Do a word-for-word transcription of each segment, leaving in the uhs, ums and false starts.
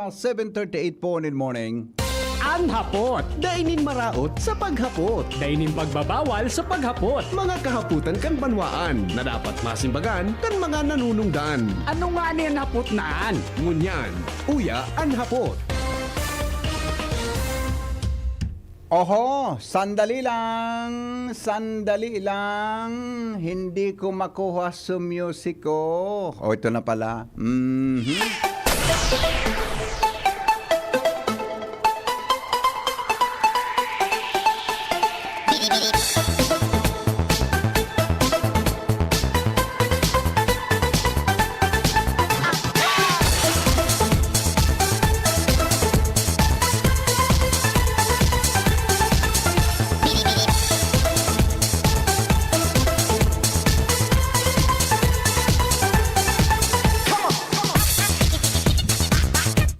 Seven thirty-eight po in morning. An hapot. Dai nin maraot sa paghapot. Dai nin pagbabawal sa paghapot. Mga kahapotan kan banwaan na dapat masimbagan kan mga nanunungdan. Ano nga ni an hapot na an? Ngunyan, uya an hapot. Oho, sandali lang, sandali lang. Hindi ko makuha su music ko. O, ito na pala. Mhm.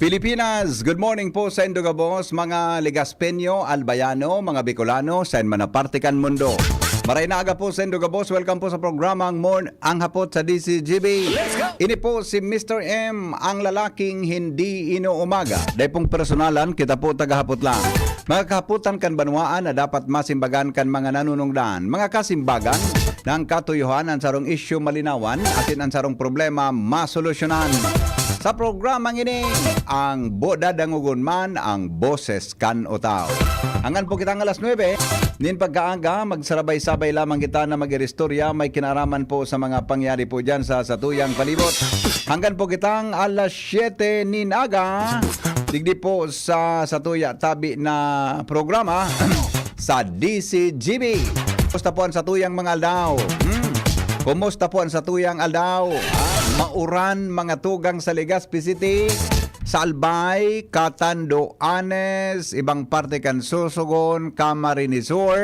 Pilipinas, good morning po sa Indogabos, mga Legaspeño, Albayano, mga Bicolano, sa man na parte kan mundo. Maray na aga po sa Indogabos, welcome po sa programang Morn Ang Hapot sa D C G B. Let's go! Ini po si Mister M, ang lalaking hindi inuumaga. Dai pong personalan, kita po tagahapot lang. Mga kahapotan kan banwaan na dapat masimbagan kan mga nanunungdan. Mga kasimbagan, na ang katuyohan, ang sarong isyu malinawan, asin ang sarong problema masolusyonan. Sa programang ini, ang bo-, dadangogon man ang boses kan Otao. Hanggan po kitang alas nuebe, nin pagkaaga, magsarabay-sabay lamang kita na mag-iristorya, may kinaraman po sa mga pangyari po dyan sa satuyang palibot. Hanggan po kitang alas siyete nin aga, digdi po sa satuya tabi na programa, sa D C G B. Kumusta po ang satuyang mga aldaw? Hmm? Kumusta po ang satuyang aldaw? Ah, mauran, mga tugang sa Legazpi City, sa Albay, Catanduanes, ibang parte kan Sorsogon, Camarines Sur.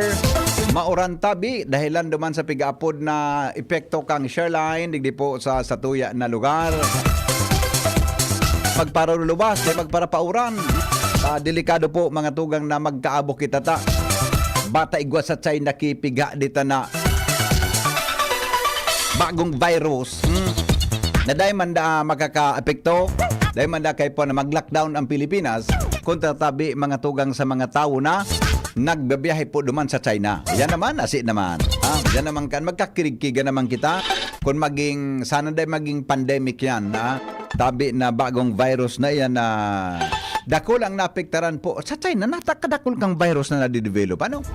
Mauran tabi, dahilan duman sa pigaapod na epekto kan shear line, digdi po sa satuya na lugar. Magparalubas, di magparapauran. Ah, delikado po, mga tugang, na magkaabo kita ta. Bata igwa sa China, kipiga di ta na bagong virus. Hmm. Na dai man da makakaapekto, dai man da kay po na mag-lockdown ang Pilipinas, kung tatabi, mga tugang, sa mga tawo na nagbabiyahe po duman sa China. Yan naman, asi naman. Ah, yan naman kan, magkakirigkiga naman kita kung maging, sana dai maging pandemic yan, ha? Tabi na bagong virus na yan na dakul ang naapektaran po. Sa China, natakadakul kang virus na nadidevelop. Ano?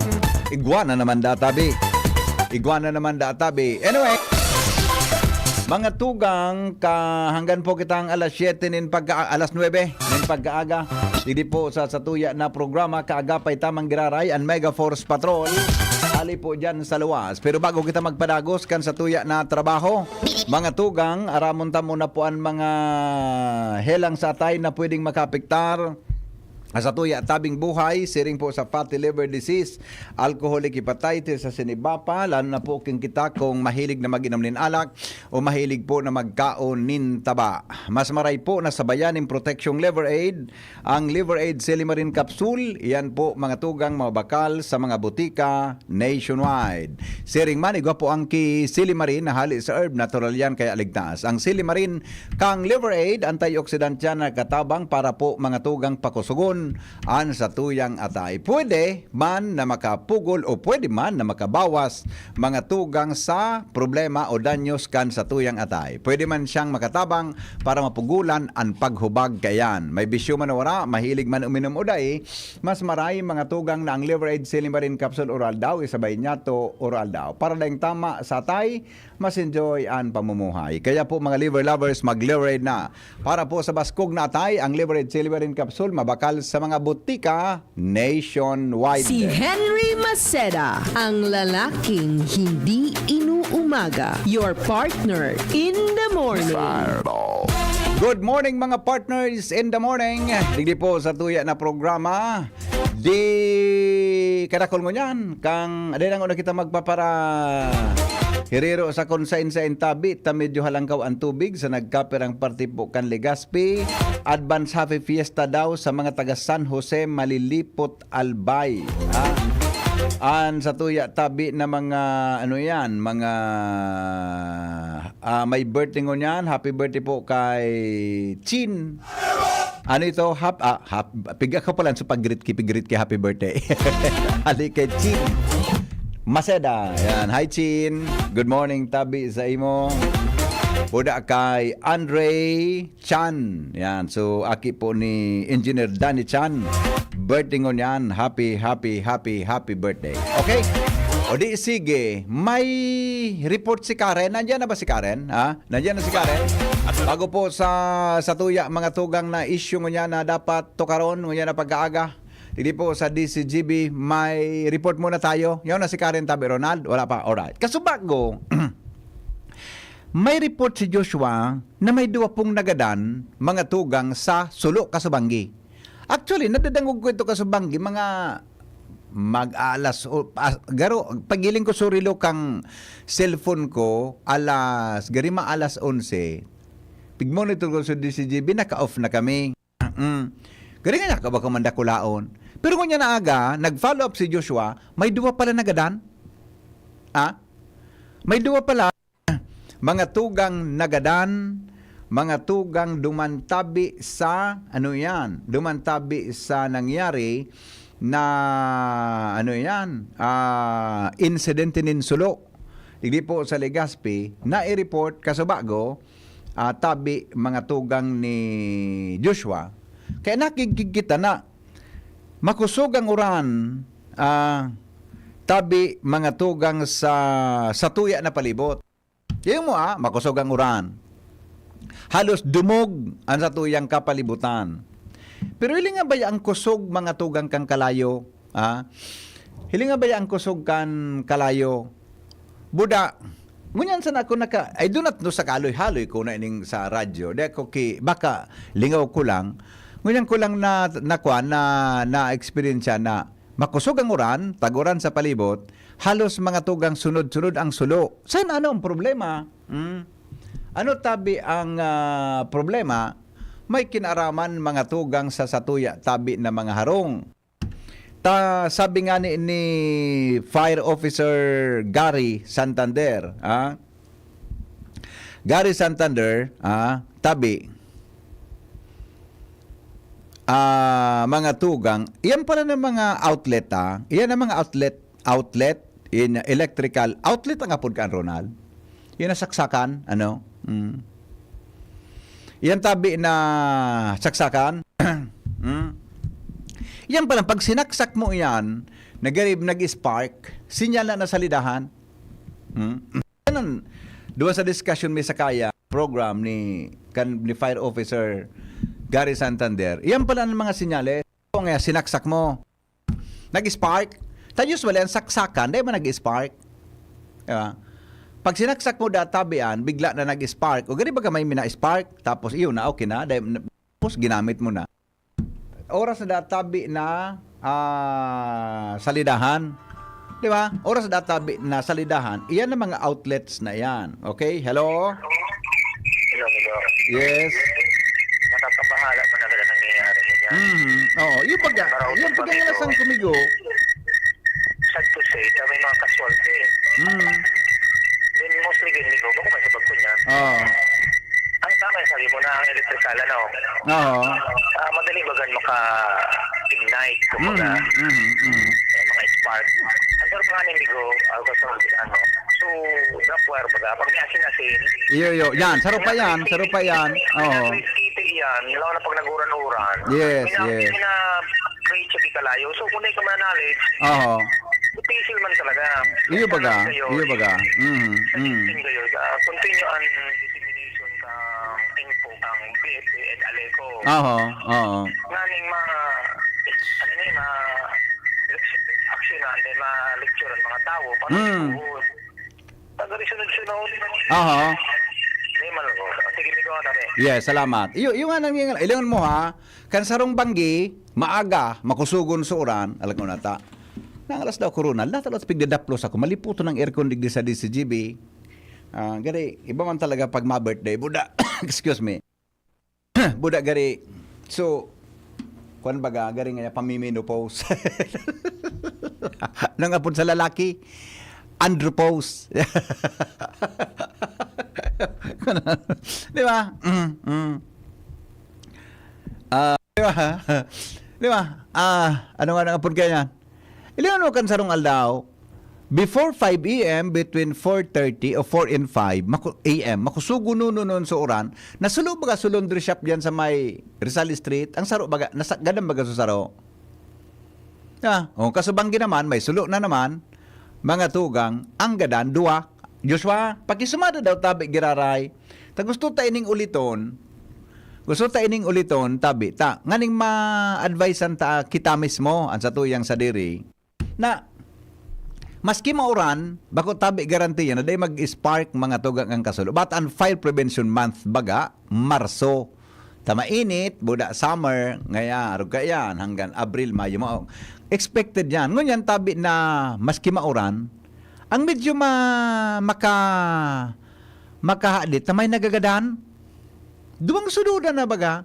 Igwa na naman da, tabi. Igwa na naman da, tabi. Anyway, mga tugang, ka, hanggan po kitang alas siyete nin pagka-, alas nuebe nin pagkaaga. Digdi po sa satuya na programa, kaagapay tamang giraray, ang Mega Force Patrol. Hali po dyan sa luwas. Pero bago kita magpadagos kan satuya na trabaho, mga tugang, aramon ta muna po ang mga helang sa atay na pwedeng makaapektar sa tuya tabing buhay, siring po sa fatty liver disease, alcoholic hepatitis, sa sinibapa, lalo na po king kita kung mahilig na mag-inom nin alak o mahilig po na magkaon nin taba. Mas maray po na sabayan nin proteksyong Liver Aid, ang Liver Aid Silimarin Capsule, iyan po, mga tugang, mabakal sa mga botika nationwide. Siring man, igwa po ang ki Silimarin na hali sa herb, natural yan, kaya ligtas. Ang Silimarin kang Liver Aid, antioxidant yan na katabang para po, mga tugang, pakusugon an satuyang atay. Pwede man na makapugol o pwede man na makabawas, mga tugang, sa problema o danyos kan satuyang atay. Pwede man siyang makatabang para mapugulan an paghubag kaiyan. May bisyo man o wara, mahilig man uminom o dai, mas maray, mga tugang, na ang Liver Aid Silimarin Capsule Oral Daw, isabay niya to Oral Daw. Para daing tama sa atay, mas enjoy an pamumuhay. Kaya po, mga liver lovers, mag-Liver Aid na. Para po sa baskog na atay, ang Liver Aid Silimarin Capsule, mabakal sa mga botika nationwide. Si Henry Maceda, ang lalaking hindi inuumaga. Your partner in the morning. Good morning, mga partners in the morning. Digdi po sa tuya na programa. Di kadakol ngunyan, kang, di lang na kita magpapara hiriro sa kung sain-sain tabi, ta medyo halangkaw ang tubig sa nagkapirang parte po kan Legazpi. Advance Happy Fiesta daw sa mga taga San Jose, Malilipot, Albay. Ha? An sa tuya tabi na mga, ano yan, mga, ah, may birthday ngunyan. Happy birthday po kay Chin. Ano ito? Hap, ah, hap, piga ka pala sa pag-greet ki, pag-greet ki, happy birthday. Ali kay Chin Maceda. Yan. Hi, Chin. Good morning, tabi sa imo. Buda kay Andre Chan. Yan. So, aki po ni Engineer Danny Chan. Birthday ngunyan. Happy, happy, happy, happy birthday. Okay? O di, sige. May report si Karen. Nandiyan na ba si Karen? Ha? Nandiyan na si Karen. Bago po sa, sa tuya, mga tugang na issue ngunyan na dapat tukaron, ngunyan na pag-aaga. Hindi po sa D C G B, may report muna tayo. Yun na si Karen tabi, Ronald. Wala pa. Alright. Kasubago, may report si Joshua na may duwa pong nagadan, mga tugang sa Sulo, Kasubanggi. Actually, nadadangog ko ito, Kasubanggi, mga mag-alas, o, ah, garo, pagiling ko surilo kang cellphone ko, alas, gari ma alas onse. Pigmonitor ko sa D C G B, naka-off na kami. Mm. Gari nga, naka ba ka man dakulaon? Pero ngunyan na aga, nag-follow up si Joshua, may duwa pala nagadan. Ah? May duwa pala, mga tugang nagadan, mga tugang dumantabi sa, ano yan, dumantabi sa nangyari na, ano yan, ah, insidente nin Sulo. Digdi po sa Legazpi, nai-report, kasubago, ah, tabi mga tugang ni Joshua. Kaya nakigkig kita na makosog ang uran, ah, tabi mga tugang sa, sa tuya na palibot. Yayo mo, ah, makosog ang uran. Halos dumog an satuyang kapalibutan. Pero hiling nga baya ang kosog, mga tugang, kan kalayo, ah? Hiling nga baya ang kosog kan kalayo? Buda, ngunyan sana ako naka, I do not know sa kaaloy-haloy ko na ining sa radyo. Di ako ki, baka lingaw ko lang. Ngunyan ko lang na, na kwan, na, na-experience na makosog ang uran, tag-uran sa palibot, halos mga tugang sunod-sunod ang Sulo. Saan, ano ang problema? Hmm? Ano tabi ang, ah, problema? May kinaaraman mga tugang sa satuya tabi na mga harong. Ta, sabi nga ni, ni Fire Officer Gary Santander, ah, Gary Santander, ah, tabi, ah, mga tugang, iyan pala ng mga outlet, ah. Iyan ang mga outlet, outlet, in electrical outlet ang apod kan, Ronald. Iyan ang saksakan, ano? Mm. Iyan tabi na saksakan. Mm. Iyan pala, pag sinaksak mo iyan, nag-, nag-spark, sinyal na nasalidahan. Mm. Yan ang duwa sa discussion mi sa kaya program ni, kan, ni Fire Officer Gary Santander. Iyan pala ang mga sinyales. Kung nga sinaksak mo, nag-spark. Ta usually, ang saksakan, di ba nag-spark? Di ba? Pag sinaksak mo da, tabian, bigla na nag-spark. O gani baga may mina-spark, tapos iyon na, okay na. Dahil, tapos ginamit mo na. Oras na da, tabi na, ah, salidahan. Di ba? Oras na da, tabi na salidahan. Iyan ang mga outlets na yan. Okay? Hello? Hello, amigo. Yes. Nakakabahala pa na talaga nangyayari yan. Mhm. Oo. Yung pag-, Maraot yung ang pag-, pamilya. Alasang kumigo. Sad to say, kami mga casualty. Mhm. Then mostly din, amigo, bako may sabag ko niyan. Oo. Ang tama yung sabi mo na ang electrical, ano? Oo. Ah, madali bagan maka-ignite, kumbaga. Mhm, mhm, mhm. May mga spark. Ang sarap nga ni amigo, ah, gusto ko, ano. So, drop wire, baga. Pag may asin-asin, Iyo, iyo. Yan, saro pa yan, saro pa yan. Oo. May asin-asin yan, lalo na pag nag-uran-uran. Yes, May na, yes. May na-create siya di kalayo. So, kung di ka mananalig, Oo. difícil man talaga. Iyo baga, Ano sa'yo, iyo baga. Mm, mm. Continue kayo. Ah, continue ang dissemination ka info kang P F A and Aleco. Oo, oo. Nganing ma-, ano ni, ma-, aksyonan, then ma-lecture ang mga tao. Para Mm. siguro, pag sunod-sunod. Aha. Di man ako. Sige, may gawa kami. Yes, salamat. Iyo, iyo nga nang, ilangan mo ha, kan sarong banggi, maaga, makusugon sa uran, alam ko na ta. Nang alas daw ko, Ronald, natalos pigdadaplos ako, maliputon ang aircon digdi sa D C G B. Ah, gari, iba man talaga pag ma-birthday, buda. Excuse me. Buda gari. So, kwan baga, gari nga pamimenopause. Nang apod sa lalaki, andropause. Di ba? Mm, mm. Ah, Di ba? Ah, ano nga nang apod kaya niyan? Ilingon mo kan sarong aldaw, before five a m, between four thirty o four and five maku-, a m, makusugo nuno nun sa uran, nasulo baga sa laundry shop diyan sa may Rizal Street, ang saro baga, nasa, gadan baga sa saro. Ah, o, kasubanggi naman, may sulo na naman, mga tugang, ang gadan, duwa. Joshua, pakisumada daw tabi giraray. Ta gusto ta ining uliton. Gusto ta ining uliton, tabi ta. Nganing ma-advisean ta kita mismo, ang satuyang sadiri, na maski mauran, bako tabi garantiya na dai mag-spark mga tugang ang kasulo. But ang Fire Prevention Month baga, Marso. Ta mainit, buda summer, ngaya, arog kaiyan, hanggang Abril, Mayo, mao. Expected yan. Ngunyan, tabi na maski mauran, ang medyo ma-, maka-, makahadit na may nagagadan. Duwang sududan na baga,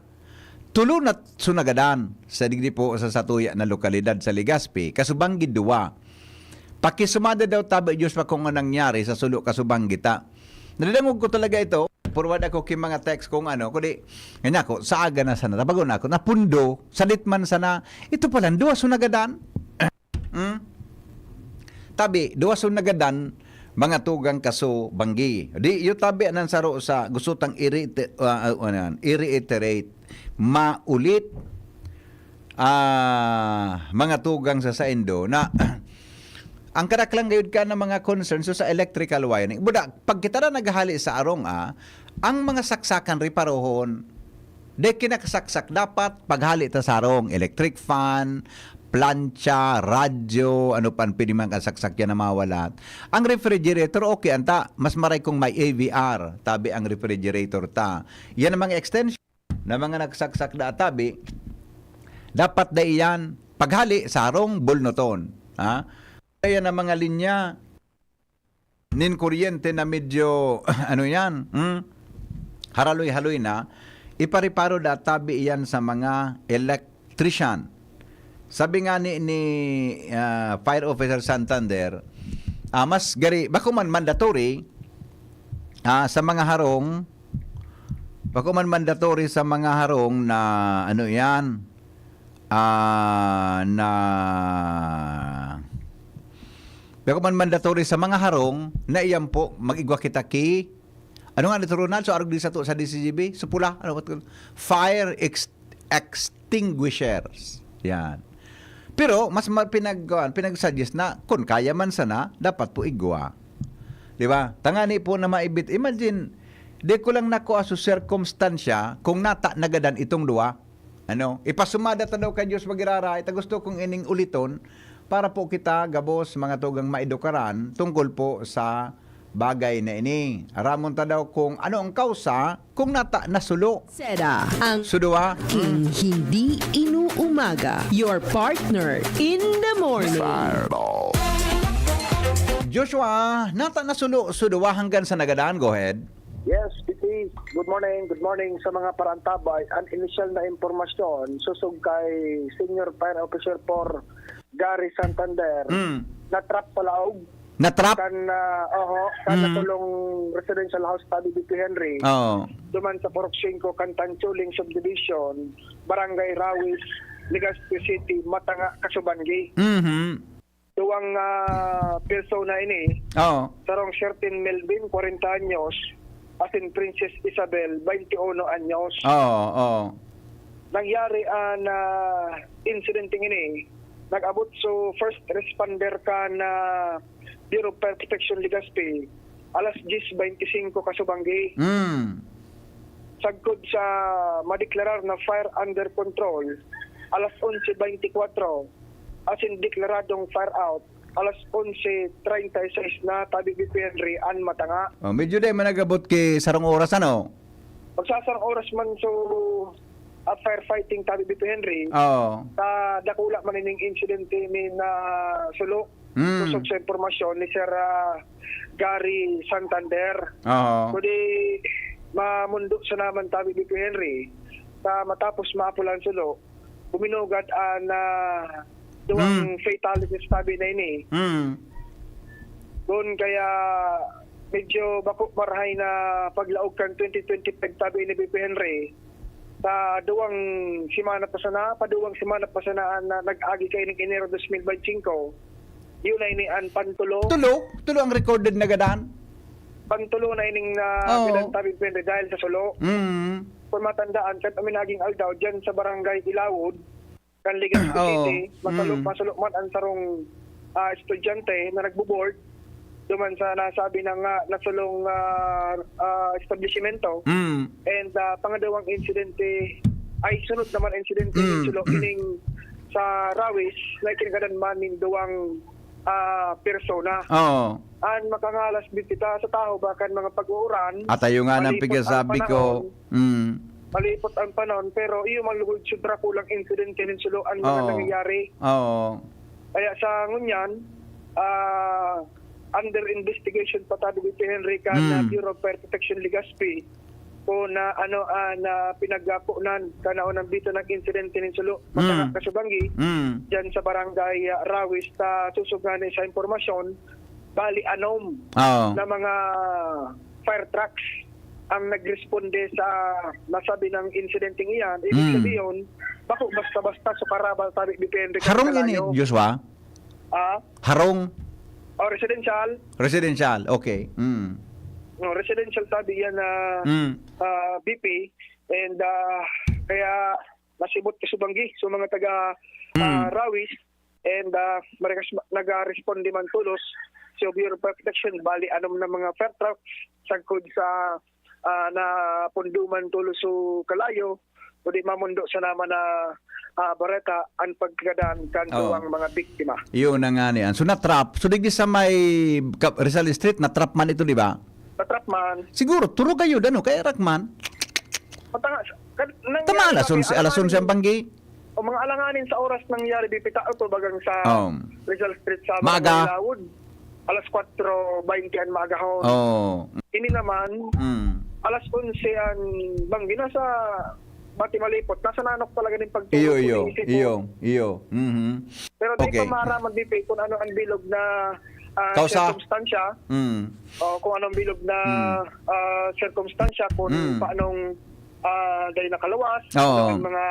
tulo na sunagadan sa digdi po sa satuya na lokalidad sa Legazpi, kasubanggi duwa. Pakisumada daw tabi Diyos pa kung anong nangyari sa sulo kasubanggi ta. Nadadangog ko talaga ito. Forward ako ki mga text kung ano, kundi, ngayon ako, sa aga na sana, tabagon ako, napundo, salit man sana, ito pala, duwa sunagadan. Hmm? Tabi, duwa sunagadan, mga tugang kaso banggi. Di, yu tabi, anang saro sa gusto tang i-reiter-, ah, ah, ano yan, i-reiterate, maulit, ah, mga tugang sa saindo, na ang kadaklan gayud ka ng mga concerns so sa electrical wiring. Buda, pag kita na naghahali sa arong, ah, ang mga saksakan riparohon, de kinakasaksak dapat paghali ta sa arong, electric fan, plancha, radyo, ano pa ang pwede man kasaksak yan na mawalat. Ang refrigerator, okay, anta, mas maray kung may A V R, tabi ang refrigerator ta. Yan ang mga extension na mga nagsaksak na tabi, dapat da iyan paghali sa harong bulnoton. Ha? Kaya na mga linya nin kuryente na medyo, ano yan, hmm? Haraloy-haloy na, ipariparo da tabi iyan sa mga electrician. Sabi nga ni, ni, ah, Fire Officer Santander, ah, mas gari, bako man mandatory, ah, sa mga harong, bako man mandatory sa mga harong na, ano yan, ah, na, bako man mandatory sa mga harong na iyan po, mag-igwa kita ki, ano nga nito, Ronald? So, arog di sa to, sa D C G B, so pula, ano, what, fire ex-, extinguishers. Yan. Pero, mas ma-, pinag-, kuwan, pinag-suggest na, kung kaya man sana, dapat po igwa. Di ba? Tangani po na maibit. Imagine, di ko lang nakuha sa sirkumstansya kung nata nagadan itong duwa. Ano? Ipasumada ta daw kay Diyos magiraray. Ta gusto kong ining uliton para po kita gabos mga tugang maedukaran tungkol po sa bagay na ini. Aramon ta daw kung ano ang kausa kung nata nasulo. Seda ang Suduwa. King hindi inuumaga. Your partner in the morning. Joshua, nata nasulo, suduwa hanggang sa nagadan. Go ahead. Yes, P P. Good morning. Good morning sa mga paraantabay. Ang inisyal na impormasyon, susog kay Senior Fire Officer four Gary Santander, Mm. na-trap palaog Na-trap? kan, ah, oho, kan Mm. natulong residential house tabi B P Henry. Oo. Duman sa Purok Singko, kan Tanchuling Subdivision, Barangay Rawis, Legazpi City, Matanga, Kasubangi. Mhm. Duwang, ah, persona ini, Oo. sarong Shertin Melvin, kwarenta anyos, asin Princess Isabel, bainti uno anyos. Oo, oo. Nangyari an, ah, insidente ini, nag-abot so first responder kan Bureau of Fire Protection Legazpi, alas diyes bainti singko kasubanggi. Mm. Sagkod sa madeklarar na fire under control, alas onse bainti kwatro, asin deklaradong fire out, alas onse treinta y seis na tabi B P Henry an Matanga. Oh, medyo di man nag-abot ki sarong oras, ano? Magsasarong oras man so, ah, firefighting tabi B P Henry. Oo. Ta dakula man ining insidente ini na sulo. Mm. Kusog sa impormasyon ni Sir, ah, Gary Santander. Oo. Kundi mamundo sa naman tabi B P Henry. Ta matapos maapula an sulo, buminugad an, ah, duwang Mm. fatalities tabi na ini. Mm. Doon kaya medyo bako marahay na paglaog kan twenty twenty-five tabi ni B P Henry. sa duwang semana pa sana, pa duwang semana pa sana na nag-agi kaining Enero dos mil baynte singko, yun na ini an pantulo. Tulo? Tulo ang recorded na gadan? Pantulo na ining na Oo. gadan tabi, depende dahil sa sulo. Mm. Kung matandaan, kan paminaging aldaw, dyan sa barangay Ilawod, kan Legazpi Oo. City, masulo, Mm. masulo man ang sarong ah, estudyante na nagbo-board duman sa nasabi na nga nasulong ah, ah, establishmento. Mm. And ah, pangadawang insidente, ay, sunod naman insidente Mm. nin sulo ining sa Rawis na ikinagadan man nin duwang ah, persona. Oo. An makangalas bit kita sa tahaw ba kan mga pag-uuran. At ayo nga nang Malipot pigasabi ang ko. panahon. Mm. Malipot ang panahon, pero iyo man lugod sobra kulang insidente nin sulo an mga Oo. nangyayari. Oo. Kaya sa ngunyan, ah, under investigation pa tabi dito, Henry, kan Mm. ah, Bureau of Fire Protection Legazpi kung na ano an ah, pinagkakunan kan naunang bito ng insidente nin sulo. Matanga Mm. kasubanggi, Mm. dyan sa barangay ah, Rawis, ta susog nga ni sa impormasyon, bali anom Oo. na mga fire trucks ang nagresponde sa nasabi ng insidenteng iyan. Ibig Mm. sabihin, bako basta-basta sukarabal tabi depende kan Harong ini, kalayo. Joshua? Ah, Harong o residential, residential. Okay. Mm. no, residential tabi yan na Mm. ah, B P, and ah, kaya nasibot kasubanggi sa mga taga ah, Mm. Rawis, and ah, marikas nag-respond man tulos sa Bureau of Protection, bali anom na mga fire truck sagkod sa ah, napunduman tulos sa kalayo, o di mamundo sa naman na ah, bareta ang pagkagadan kan Oo. duwang mga biktima. Yun na nga niyan. So, natrap. So, digdi sa may Ka- Rizal Street, natrap man ito, di ba? Natrap man. Siguro, turo kayo, dano, kaya rak man. Matanga, kad, nangyari Tama, alas kami, onse, alas onse ang alanganin, banggi. O mga alanganin sa oras nangyari, bipita ito bagang sa Um, Rizal Street sa Maaga. Lawod. Alas kwatro baynte an maagahon. Oh. Ini naman, Mm. alas onse an banggi, nasa Bati Malipot, nasa nanok talaga ning pagtulog Iyo, ko, iyo, naisip ko. iyo, iyo. Mhm. Pero di Okay. pa maaraman, B P, kung ano ang bilog na ah, Kausa. sirkumstansya, Mm. o kung anong bilog na Mm. ah, sirkumstansya, kung Mm. paanong ah, dahil nakaluwas, Oo. ang mga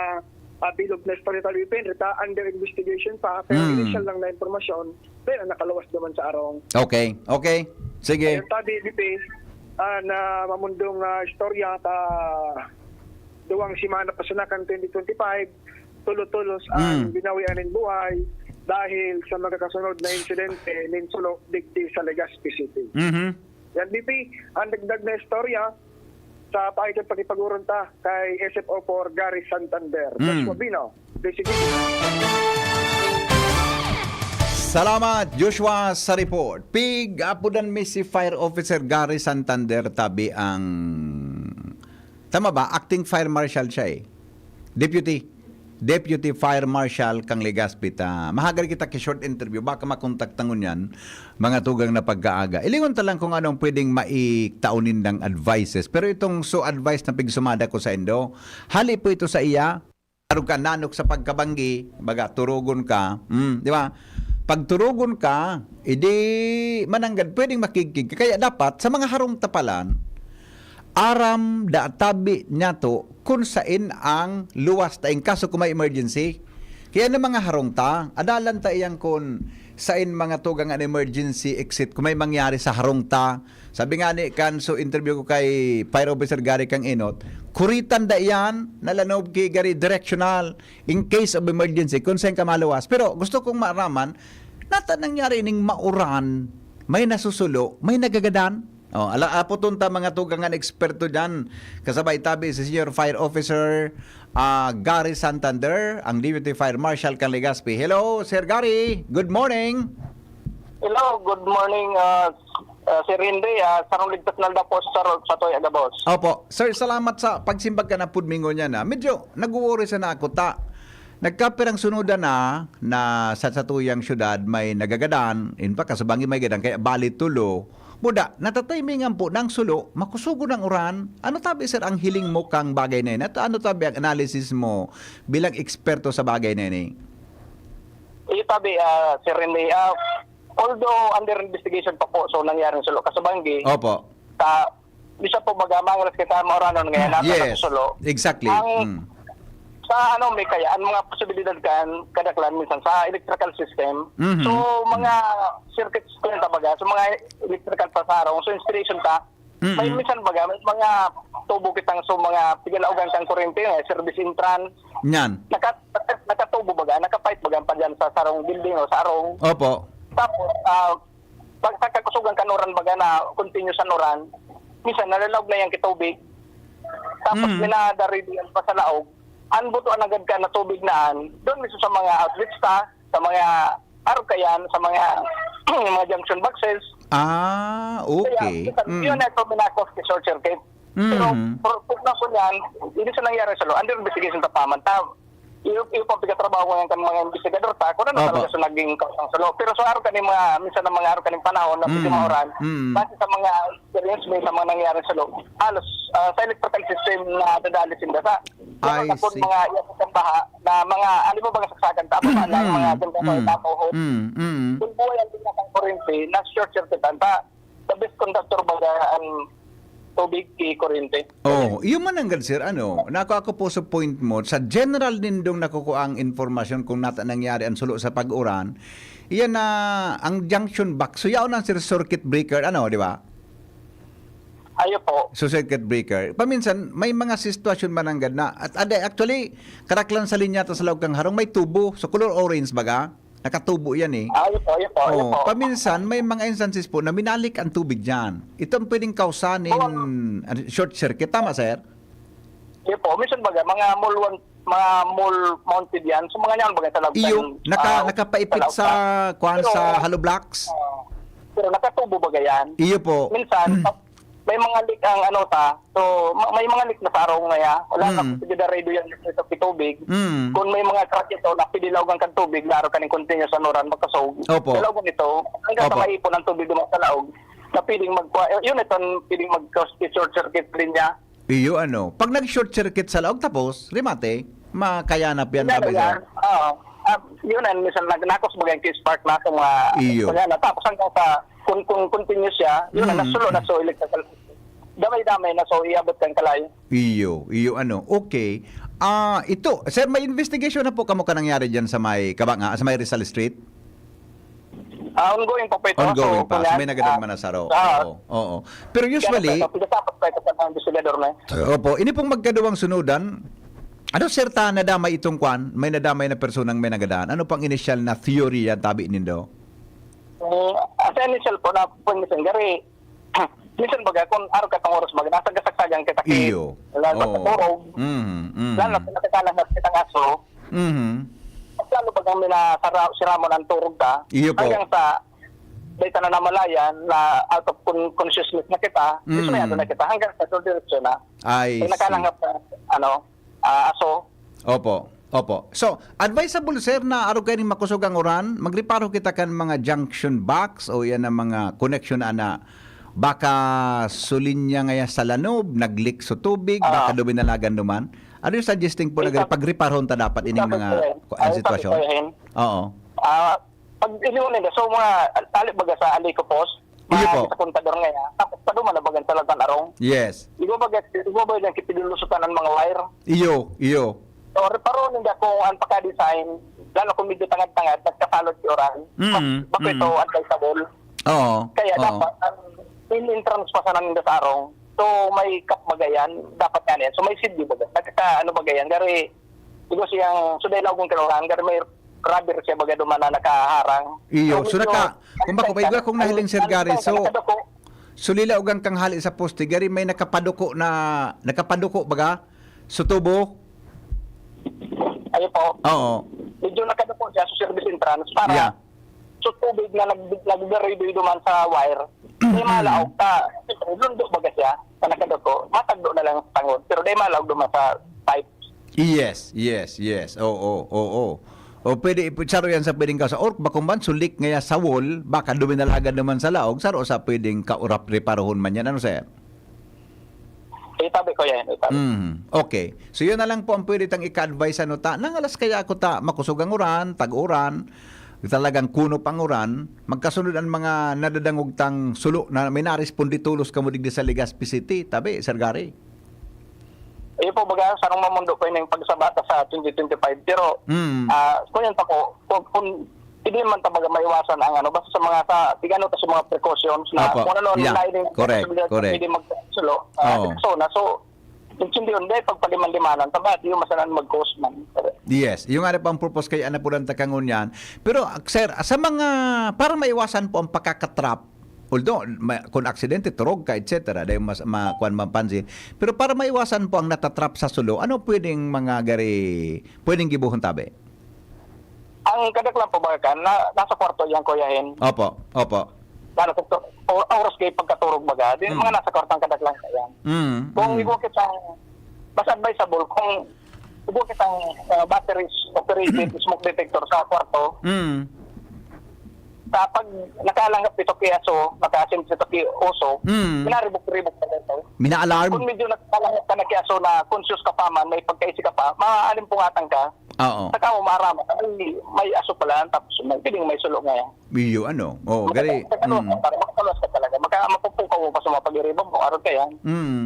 ah, bilog na istorya tabi, depende, ta under investigation pa, pero Mm. initial lang na impormasyon, pero nakaluwas naman sa arong. Okay, okay. Sige. Ayun, tabi, B P, ah, na mamundong ah, istorya ta duwang semana pa sana kan twenty twenty-five, tulo-tulos ang Mm. binawian nin buhay dahil sa magkakasunod na insidente nin sulo digdi sa Legazpi City. Mhm. Yan, B P, ang dagdag na istorya sa paagi kan pakipag-oron ta kay S F O four Gary Santander. Mm. Joshua Bino, D C G. Salamat, Joshua, sa report. Pig, apodan mi si Fire Officer Gary Santander, tabi ang, tama ba? Acting Fire Marshal siya eh. Deputy. Deputy Fire Marshal kang Legazpi ta. Mahagad kita ki short interview, baka makontak ta ngunyan, mga tugang na pagkaaga. Ilingon ta lang kung anong pwedeng maitao nindang advices. Pero itong so advice na pigsumada ko sa indo, hali po ito sa iya, arog ka nanok sa pagkabanggi, baga, turugon ka, mm, di ba? Pag turugon ka, edi mananggad, pwedeng makigkig ka. Kaya dapat, sa mga harong tapalan, aram da tabi niyato kun sain ang luwas ta in kaso kung may emergency. Kaya na mga harong ta, adalan ta iyan kun sain mga tugang an emergency exit kung may mangyari sa harong ta. Sabi nga ni kan so interview ko kay Fire Officer Gary kang Inot, kuritan da iyan, nalanob ki Gary directional in case of emergency kung sain ka maluwas. Pero gusto kong maaraman, nata nangyari ning mauran, may nasusulo, may nagagadan? Oh, ala, apoton ta mga tugang an eksperto diyan. Kasabay tabi si Senior Fire Officer ah, Gary Santander, ang Deputy Fire Marshal kan Legazpi. Hello, Sir Gary. Good morning. Hello, good morning, ah, ah, Sir Henry. Ah, sarong ligtas na aldaw po sa, sa Toy Agabos. Opo. Sir, salamat sa pagsimbag ka na pud mingo niya na. Medyo nag-worry sa na ako ta. Nagkapirang sunodan na, na sa satuyang syudad may nagagadan, in fact, sa Bangi may gadan, kaya bali tulo. Buda, natatimingan po ng sulo, makusugo ng uran. Ano tabi, sir, ang hiling mo kang bagay na yun? At ano tabi ang analysis mo bilang eksperto sa bagay na yun? Iyo tabi, ah, Sir Rene, ah, although under investigation pa po, so nangyari sa Lo Kasabanggi, Opo. ta, Bisa po baga, mangalas kita mauranon ngayon, nasa Yes. nasusulo. Exactly. Ang Mm. sa ano, may kaya, ang mga posibilidad kan, kadaklan minsan sa electrical system. Mhm. So, mga Mm. circuits ko yun, tabaga. So, mga electrical pa sa harong. So, installation ta, Mm-mm. may minsan baga, may mga tubo kitang, so, mga pigalaogan kang kurente, eh, service entrance. Yan. Naka-, naka-, nakatubo baga, naka-pipe baga pa dyan sa sarong building o sa arong. Opo. Tapos, ah, pag sa kakusugan kan uran baga na continuous an uran, minsan nalalaog na yan kitubig. Tapos Mm. minadari diyan pa sa laog. An buto an agad ka na tubig na an, doon mismo sa mga outlets ta, sa mga arog kayan, sa mga, mga junction boxes. Ah, Kaya, okay. minsan, Mm. yun na ito minakos kay short circuit. Pero, Mm. pero, kung na po niyan, hindi siya nangyari sa lo-, under investigation ta pa man. Ta, iyo, iyo pang pagkatrabaho ngayon kan mga investigador ta, kung ano Opo. talaga sa naging kausang sa lo-. Pero sa araw kaning mga, minsan ang mga araw kaning panahon na medyo Mm. mauran, Mm. base sa mga experience, may sa mga nangyari sa lo-, halos, ah, sa electrical system na dadali sinda sa, pero I sa po see. mga iyapot ng baha, na mga, ano mo, mga saksakan, tama ba, na Mm. mga ganito, Mm. tapo, ho. Mm. Mm. Kung buhay ang tingnan ng kurente, na short circuit ang ta, the best conductor baga ang tubig ki kurente. Oh, iyo man nanggad, sir, ano, nako ako po sa point mo, sa general nindong nakukuha ang informasyon kung nata nangyari ang sulo sa pag-uran, iyan na ang junction box. So, yaon ang, sir, circuit breaker, ano, di ba? Ayo po. So, circuit breaker. Paminsan, may mga sitwasyon man nanggad na, at, at actually, karaklan sa linya ta sa laog kang harong, may tubo. So, color orange baga? Nakatubo yan eh. Ah, yun po, yun po, yun Oh, po. paminsan may mga instances po na minalik ang tubig diyan. Ito ang pwedeng kausa nin, Oo. ano, short circuit. Tama, sir? Yun po. Minsan baga, mga mall one, mga mall mounted yan. So, mga yan, baga, talagang, Iyo, naka, ah, nakapaipit talagang sa, kuwan, pero, sa hollow blocks. ah, pero nakatubo baga yan. Iyo po. Minsan, may mga leak ang ano ta, so, ma-, may mga leak na sa arong na ya. Wala na Mm. posibilidad radio yan sa tubig. Mm. Kung may mga crack ito, na pwede laogan kang tubig, laro ka ng continuous sa noran, makasog. Opo. Sa laog nito, hanggang sa Opo. maipon ang tubig duman sa laog, na pwedeng magkwa-, yun ito, pwedeng mag-short circuit rin niya. Iyo, ano, pag nag-short circuit sa laog, tapos, remate, makayanap yan, Yan, sabi yan. sir. Oo. Ah, yun, and minsan nag-, nakos baga yung spark na sa mga, Iyo. kanya na. Tapos hanggang sa, kung, kung continuous siya, yun, Mm, nasulo na mm. so electrical. Damay-damay na so iabot kang kalayo. Iyo, iyo, ano. Okay. Ah, ito, sir, may investigation na po kamo ka nangyari dyan sa may Kabanga, sa may Rizal Street? Ah, ongoing pa po ito. Ongoing So, pa. So, kunyan, may nagadan ah, man na saro. ah, Oo, oo. Pero kaya usually, pa ito, pinasapot pa ito sa mga investigador na. Opo, ini pong magkaduwang sunudan, ano, sir, ta nadamay itong kwan? May nadamay na personang may nagadan? Ano pang initial na theory yan, tabi nindo? Mm, as initial po na po, minsan gari, minsan baga, kung araw ka tong oras baga, nasa gasaksagan kita ki-, Iyo. lalo sa Oo. turog. Mhm, mhm. Lalo na pinakakalang na kitang aso, Mhm. mas lalo bagang minasara-, siramon ang turog ka. Iyo po. Hanggang sa, dahil sa nanamalayan na out of con-, consciousness na kita, Mhm. dismayado na kita hanggang sa diretso na. I Pag see. nakalangap na, ano, ah, aso. Opo, opo. So, advisable, sir, na arog kayo ning makosog ang uran, magreparo kita kan mga junction box o yan ang mga connection ana. Baka sulin niya ngaya sa lanob, nag-leak so tubig, Ah. baka duminalagan duman. Ano yung suggesting po na Isa- gani? Pagreparhon ta dapat ining isa mga po, sir. ku-, ang Ah, isa sitwasyon? po, sir. Oo. Ah, Pag iniwan nila, so, mga al-, ali baga sa Alico Post, Iyo mga po. sa Contador ngayon, tapos paduman na bagan sa Laban Arong. Yes. Iba baga, iba baga yung kipidulusutan ng mga wire. Iyo, iyo. So, reparo ninda kung ang pagka-design, lalo kung medyo tangad-tangad, nagkasalot si Oran, Mm, mas, bakit mm. ito, advisable? Oo, Kaya oo. dapat, ang in-, entrance pa sana ninda sa Arong. So, may cup baga yan, dapat nga yan. So, may seed, di ba? Nagka, ano baga yan, gari, Igo siyang, so, dahil akong kinuhaan, pero may rubber siya, baga duman na nakaharang. Iyo. So, So, medyo naka-, kung bako, ang igo akong ang nahiling, Sir ang Gary. So, nakadako. so, lila ugang kang hali sa poste, Gary, may nakapaduko na, nakapaduko, baga? So, tubo? Ayun po. Oo. Medyo nakadako siya sa service entrance para Yeah. So, tubig na nag-, nagdiridoy duman sa wire, may Mm. malaog ta. Siyempre, lundo baga siya, sa nakaduko, matagdo na lang sa tangod. Pero di malaog duman sa pipe. Yes, yes, yes. Oo, oo. O pwede, ipo-, saro yan sa pwedeng kausa. Or bako man, sulik ngaya sa wall, baka duminalagan naman sa laog, saro sa pwedeng kaurap reparohon man yan. Ano, sir? Itabi ko yan, itabi. Mhm. Okay. So, yun na lang po ang pwede tang ika-advise, ano, ta. Nangalas kaya ako ta, makusog ang uran, tag-uran, talagang kunop ang uran, magkasunod ang mga nadadangog tang sulo na may naresponde tolos kamo digdi sa Legazpi City, tabi, Sir Gary? Iyo po, baga, sarong mamundo po yung pagsabata sa twenty twenty-five. Pero, Mm. ah, kung yun pa po, kung, kung hindi man talaga maiwasan ang ano, basta sa mga, sa, tigano ta sa mga precautions na Opo. kung ano, Yeah. lain yung Correct, posibilidad na correct. pwede magsulo. Ah, Oo. So, na, so, intindihan, dahil pagpaliman-limanan, tabi, yung masanan mag-cause man. Yes, yung nga rin pang purpose kaya na po lang takangon yan. Pero, sir, sa mga, para maiwasan po ang pagkakatrap, although, ma, kung aksidente, turog ka, et cetera, dahil mas, ma, kuwan, mapansin. Pero para maiwasan po ang natatrap sa sulo, ano pwedeng mga gari, pwedeng gibuhon tabi? Ang kadaklan po, baga, na, nasa kwarto yung kuyahin. Opo, opo. Lalo sa to, o, oras kayo pagkaturog, baga. Di, Mm. mga nasa kwarto ang kadaklan kaya. Mm, Kung mm. igwa kitang, mas advisable, kung igwa kitang ah, batteries operated smoke detector sa kwarto, Mm. sa pag nakalanggap ito kay aso, nakasim ito kay oso, Mm. pinaribok-ribok pa rin. Mina-alarm? Kung medyo nakalanggap ka na kay aso na conscious ka pa man, may pagkaisi ka pa, maalimpungatan ka, Oo. saka mo maaraman, ay, may aso pala, tapos may, pwedeng may sulo ngayon. Iyo, ano? Oo, gari. Maka-, Mm. para makaluwas ka talaga. Maka, mapupukaw mo pa sa mga pag-iriba mo, araw ka yan. Mm.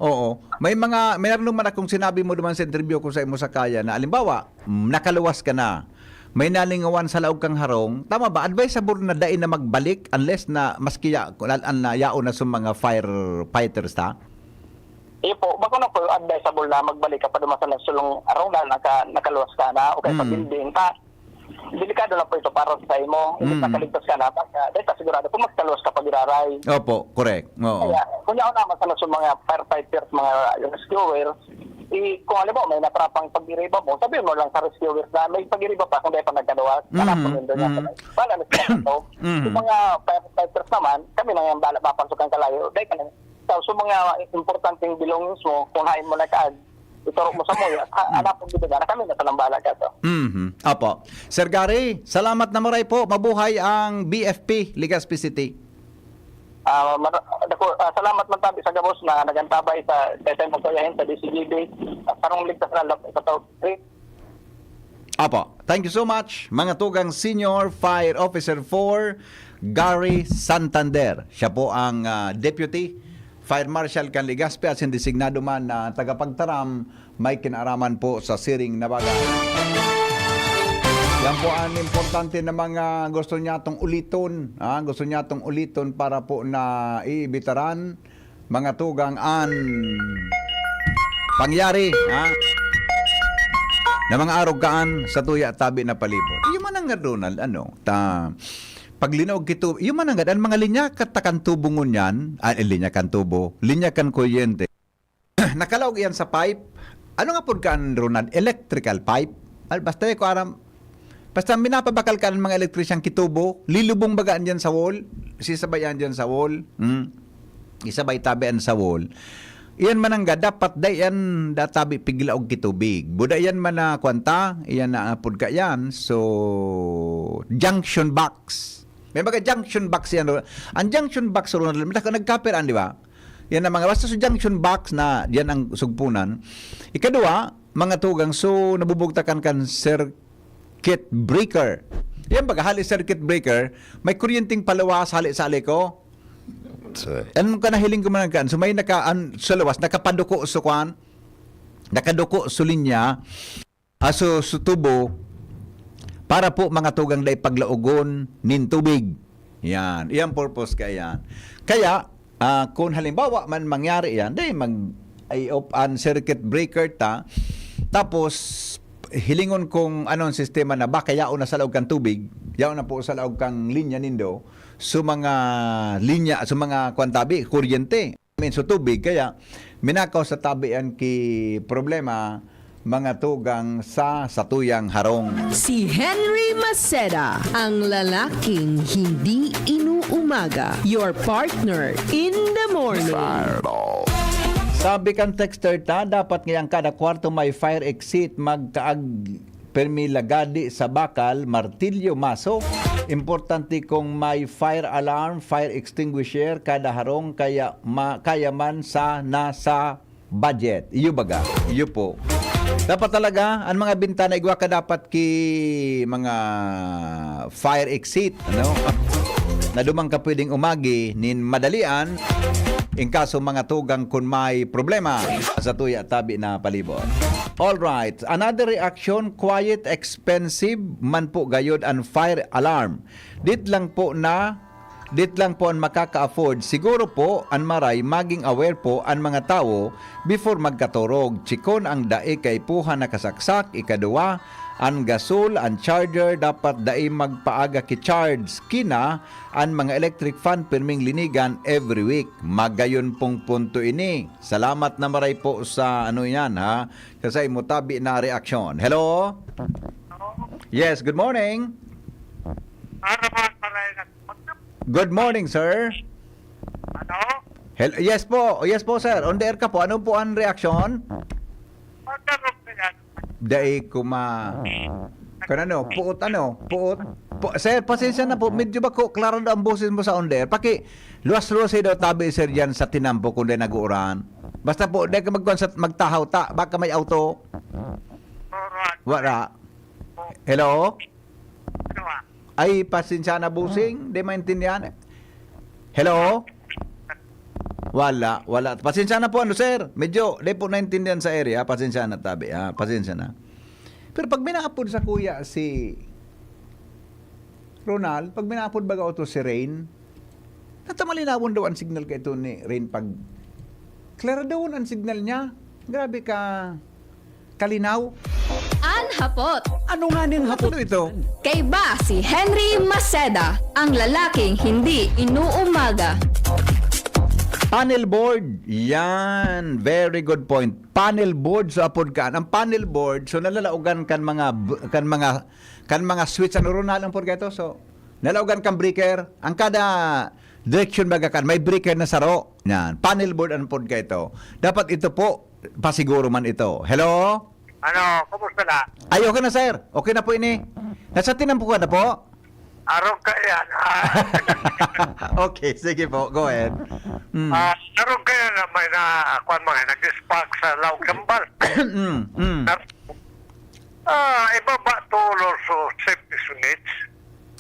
Oo. May mga, may naman akong sinabi mo naman sa interview ko sa imo sa kaya na, alimbawa, mm, nakaluwas ka na, may nalingawan sa laog kang harong, tama ba? Advisable na dai na magbalik unless na maski ya, an, an, na yaon na sa mga firefighters ta? Iyo po, bako na po advisable na magbalik ka pa duman sa nasulong araw na naka, nakaluwas ka na o kaya sa Mm. building ka. Delikado na po ito para sa imo. Imbis Mm. nakaligtas ka na, baka, dahil sa sigurado kung magkaluwas ka pa giraray. Opo, correct. Oo. Kaya, kung yaon naman sa nasulong mga firefighters, mga rescuers, i, kung alam mo, may natrapang pag-iriba mo, sabihin mo lang sa rescuers na may pag-iriba pa kung dahil pa nagkaluwas. Mm, Hanapon yun doon mm. sa bala na sila ito. Mm. Yung mga firefighters naman, kami na yung bala, mapasok ang kalayo. Dahil ka na, so, so mga importanteng belongings mo, kung hain mo na kaag, ituro mo sa muya, ha, hanapon dito na, kami na sa nambala ka to. Mhm. Opo. Sir Gary, salamat na maray po. Mabuhay ang B F P, Legazpi City. Ah, mar-, dako, ah, salamat man tabi sa gabos na nagantabay sa, sa Daytay Mong Kuyahin sa D C G B. At sarong ligtas na lap-, sa tao. Apo, thank you so much, mga tugang Senior Fire Officer four, Gary Santander. Siya po ang, ah, Deputy Fire Marshal kan Legazpi at sin designado man na tagapagtaram may kinaaraman po sa siring na bagay. Yan po ang importante na mga gusto niya tong uliton, ah, gusto niya tong uliton para po na iibitaran, mga tugang, an pangyari, ha, na mga arog kaan sa tuya tabi na palibot. Iyo man ang nga, Ronald, ano, ta, paglinaog kito, iyo man ang nga, an mga linya katakan tubo ngunyan, ah, linya kan tubo, linya kan kuryente, nakalaog iyan sa pipe. Ano nga pod kaan, Ronald? Electrical pipe? Al-, basta ko aram, basta minapabakal ka ng mga elektrisyang kitubo, lilubong baga andyan sa wall, sisabay andyan sa wall, hmm? Isabay tabi an sa wall. Iyan manangga, dapat da iyan databi piglaog kitubig. Buda iyan man na kwanta, iyan na apod ka iyan. So, junction box. May mga junction box yan, Ronald. Ang junction box, Ronald, nagkapiraan, di ba? Yan ang mga, basta sa junction box na yan ang sugpunan. Ikadua, mga tugang, so nabubugtakan kan circuit breaker. Yan baga, hali circuit breaker, may kuryenteng paluwas, hali sa aliko. So, ano ka nahiling ko man kan? So may naka, an, sa luwas, nakapaduko so kwan, nakaduko so linya, aso so tubo, para po mga tugang dai paglaogon nin tubig. Yan, iyang purpose ka yan. Kaya, ah, kung halimbawa man mangyari yan, dai mag, i-off an circuit breaker ta, tapos hilingon kung anong sistema na baka yaon na sa laog kang tubig, yaon na po sa laog kang linya nindo, so mga linya, so mga kwan tabi, kuryente. I mean, so tubig, kaya minakaw sa tabi an ki problema, mga tugang sa satuyang harong. Si Henry Maceda, ang lalaking hindi inuumaga. Your partner in the morning. Sabi kan texter ta, dapat ngayang kada kwarto may fire exit, magkaag permi lagadi sa bakal, martilyo, maso. Importante kung may fire alarm, fire extinguisher, kada harong, kaya, ma, kaya man sa nasa budget. Iyo baga, iyo po. Dapat talaga, ang mga bintana igwa ka dapat ki mga fire exit, ano? Na duman ka pwedeng umagi nin madalian, in kaso mga tugang kun may problema sa tuya tabi na palibot. All right, another reaction, quiet, expensive man po gayod an fire alarm. Dit lang po na, dit lang po an makaka-afford. Siguro po, an maray, maging aware po an mga tawo before magkatorog. Chikon ang dai kaipuhan na kasaksak, ikaduwa, an gasol, an charger, dapat dai magpaaga ki-charge. Kina, an mga electric fan, pirming linigan every week. Magayon pong punto ini. Salamat na maray po sa ano yan, ha? Kasi mutabi na reaksyon. Hello? Yes, good morning. Ano ba, Paray? Good morning, sir. Ano? Hel- yes po. Yes po, sir. On the air ka po. Ano po ang reaksyon? Magkaroon ka yan. Dai ko ma... Kan ano? Puot ano? Puot? Po, sir, pasensya na po. Medyo ba ko klaro daw ang boses mo sa on the air? Paki, luwas-luwas daw tabi, sir, yan sa tinampo kung di nag-uuran. Basta po, di ka magkuhan sa magtahaw ta. Baka may auto. Alright. Wala. Hello? Ano ah? Ay, pasensya na, busing. Di maintindihan. Hello? Wala, wala. Pasensya na po, ano, sir? Medyo, di po naintindihan sa area. Pasensya na, tabi, ha? Pasensya na. Pero pag minaapod sa kuya si Ronald, pag minaapod baga oto si Rain, natamalinawan daw ang signal kay ito ni Rain pag klaradon ang signal niya. Grabe ka kalinaw. An hapot. Ano nga ning hapot ito? Kaiba si Henry Maceda, ang lalaking hindi inuumaga. Panel board. Yan. Very good point. Panel board sa apod kan. Ang panel board, so nalalaogan kan mga b- kan mga kan mga switch, ano, Ronald, ang purga ito? So, nalalaogan kan breaker. Ang kada direction baga kan, may breaker na saro. Yan. Panel board ang purga ito. Dapat ito po, pasiguro man ito. Hello? Ano, kumusta na? Ay, okay na, sir. Okay na po ini. Nasa tinampo ka na po? Arog ka yan. Ah, Okay, sige po. Go ahead. Mm. Ah, arog ka yan na may na, kuwan mo, eh, nag-spark sa laog kambal. Mm, mm. Ah, ibaba tulo sa safety switch.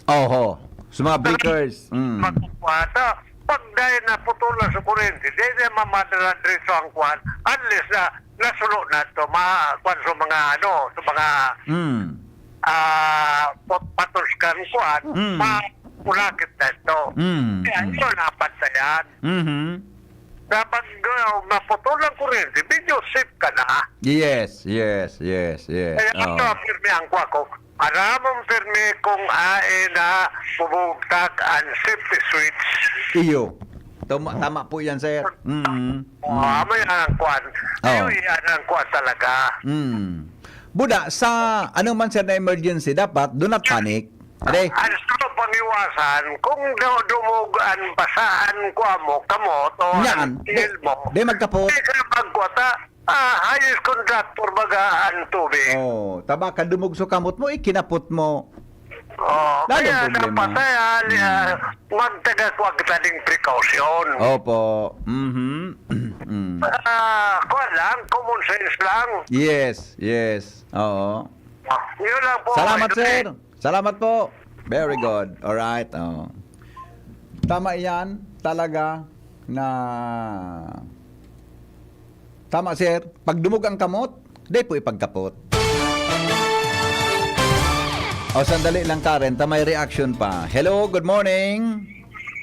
Oho. Sa mga breakers. Mm. Magkukwata. Pag dahil naputulan sa kuryente, di na mamadala diretso ang kuwan. Unless na nasulo na to, ma-, kuwan sa mga ano, sa mga, Mm. ah, pat-, patos kan kuwan, Mm. ma-, ulakit na ito. Mm. Kaya Mm. yun, napantayan. Mhm. Dapat, uh, maputol ang kuryente, medyo safe ka na. Yes, yes, yes, yes. Kaya Oo. ito, pirmi ang kuwa ko. Aramon pirmi kung ae na bubugtak ang safety switch. Iyo. Tama, tama po yan, sir. Mm. Oh, Mm. amo yan ang kwan. Oo. Iyo, yan ang kwan talaga. Mm. Buda, sa ano man, sir, na emergency, dapat do not panic. Ade. Ang sa pangiwasan, kung daw dumog ang basaan ko amo, kamot, o Yan. ang tiil mo, Di, di magkapot. Di ka magkwata. Ah, highest contractor baga ang tubig. Oh, taba ka dumog sa kamot mo, ikinapot mo. Oh, Lalong kaya problema. dapat ay, ah, Hmm. ah, magtaga kwa kita ding precaution. Opo. Mhm. Mm. Ah, kuwan lang, common sense lang. Yes, yes. Oo. Ah, yun lang po. Salamat, Idol. sir. Salamat po. Very good. All right. Oh. Tama 'yan. Talaga na Tama, sir. Pag dumog ang kamot, di po ipagkapot. O, sandali lang, Karen. Ta may reaction pa. Hello, good morning.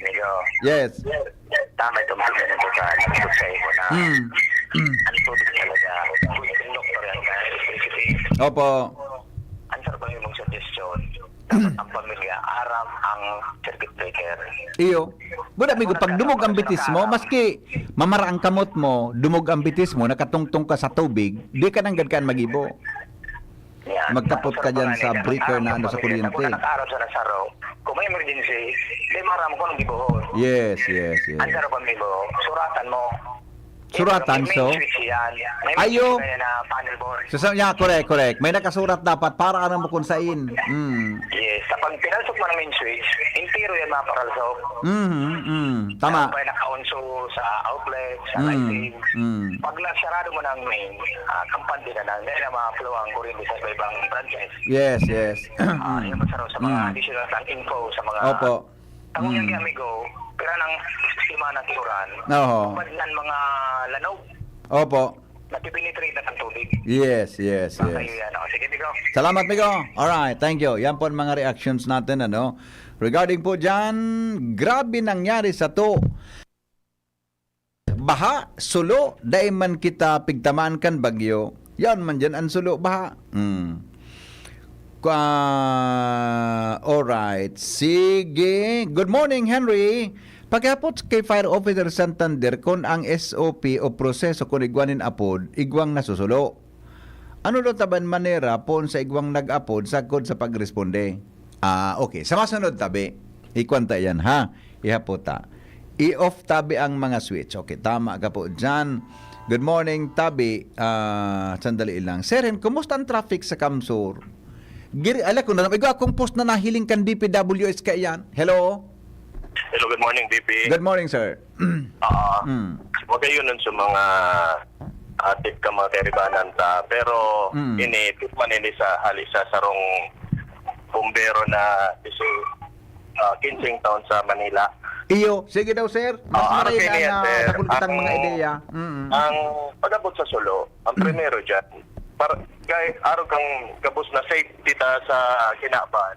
Hello. Yes. Tama itong mga nito sa nagtuturo sa imo na Hmm. Hmm. ang tubig talaga. Ang doktor yan, kaya electricity. Opo. Ang sarap ang imong suggestion. Dapat ang pamilya, aram ang circuit breaker. Iyo. Buda, amigo, pag dumog ang bitis mo, maski mamara ang kamot mo, dumog ang bitis mo, nakatungtong ka sa tubig, di ka nanggad kan magibo. Yan. Magkapot ka dyan sa breaker na ano sa kuryente. Kung nag-aaram sa Lazaro, kung may emergency, di maram kung anong gibuhon. Yes, yes, yes. Ang sarap ang gibo, suratan mo. Suratan, May, may so? switch yan. May Ayo. switch na yan na panel board. So, sa, yeah, correct, correct. May nakasurat dapat para aram mo kung sain. Mm. Yes, sa pag pinalsok mo ng main switch, in Pero yan, mga paralsok. Mhm, mm. Tama. Meron pa yung nakaunso sa outlet, sa Mm, lighting. Mm. Pag nasarado mo na ang main, ah, kampante na lang. Dahil na ma-flow ang kuryente sa iba-ibang branches. Yes, yes. Ah, Mm. Yan, masarap sa mga Mm. additional lang info sa mga Opo. Tawag yan Mm. kay amigo, pero nang sistema ng kiuran. Oo. Bad nan mga lanog. Opo. Nagpipenetrate na ng tubig. Yes, yes, Baka yes. Yun yan. O, sige, amigo. Salamat, amigo. Alright, thank you. Yan po ang mga reactions natin, ano. Regarding po dyan, grabe nangyari sa to. Baha, sulo, dai man kita pigtamaan kan bagyo. Yan man dyan ang sulo, baha. Hmm. Kwa-, alright. Sige. Good morning, Henry. Pakiapot kay Fire Officer Santander kung ang S O P o proseso kung igwa nin apod, igwang nasusulo. Ano daw taban manera poon sa igwang nag-apod sagkod sa pagresponde? Ah, okay. Sa masunod tabi, ikwanta yan, ha? Ihapot ta. I-off tabi ang mga switch. Okay, tama ka po dyan. Good morning, tabi. Ah, sandali lang. Sir Hen, kumusta ang traffic sa Kamsur? Giri, ala ko na, igwa akong post na nahiling kan D P W S kaiyan. Hello? Hello, good morning, D P. Good morning, sir. Ah, Mm. Magayon nun sa mga atit ka mga kaibanan ta. Pero Mm. ini, man ini sa hali sa sarong bumbero na isi, ah, kinseng taon sa Manila. Iyo, sige daw, sir. Mas Ah, ano maray kini na yan, na sir? Dakul kitang mga Ang, ideya. Mm. ang pag-abot sa sulo, ang Mm. primero dyan, para, kay, araw kang gabos na safety ta sa kinaban,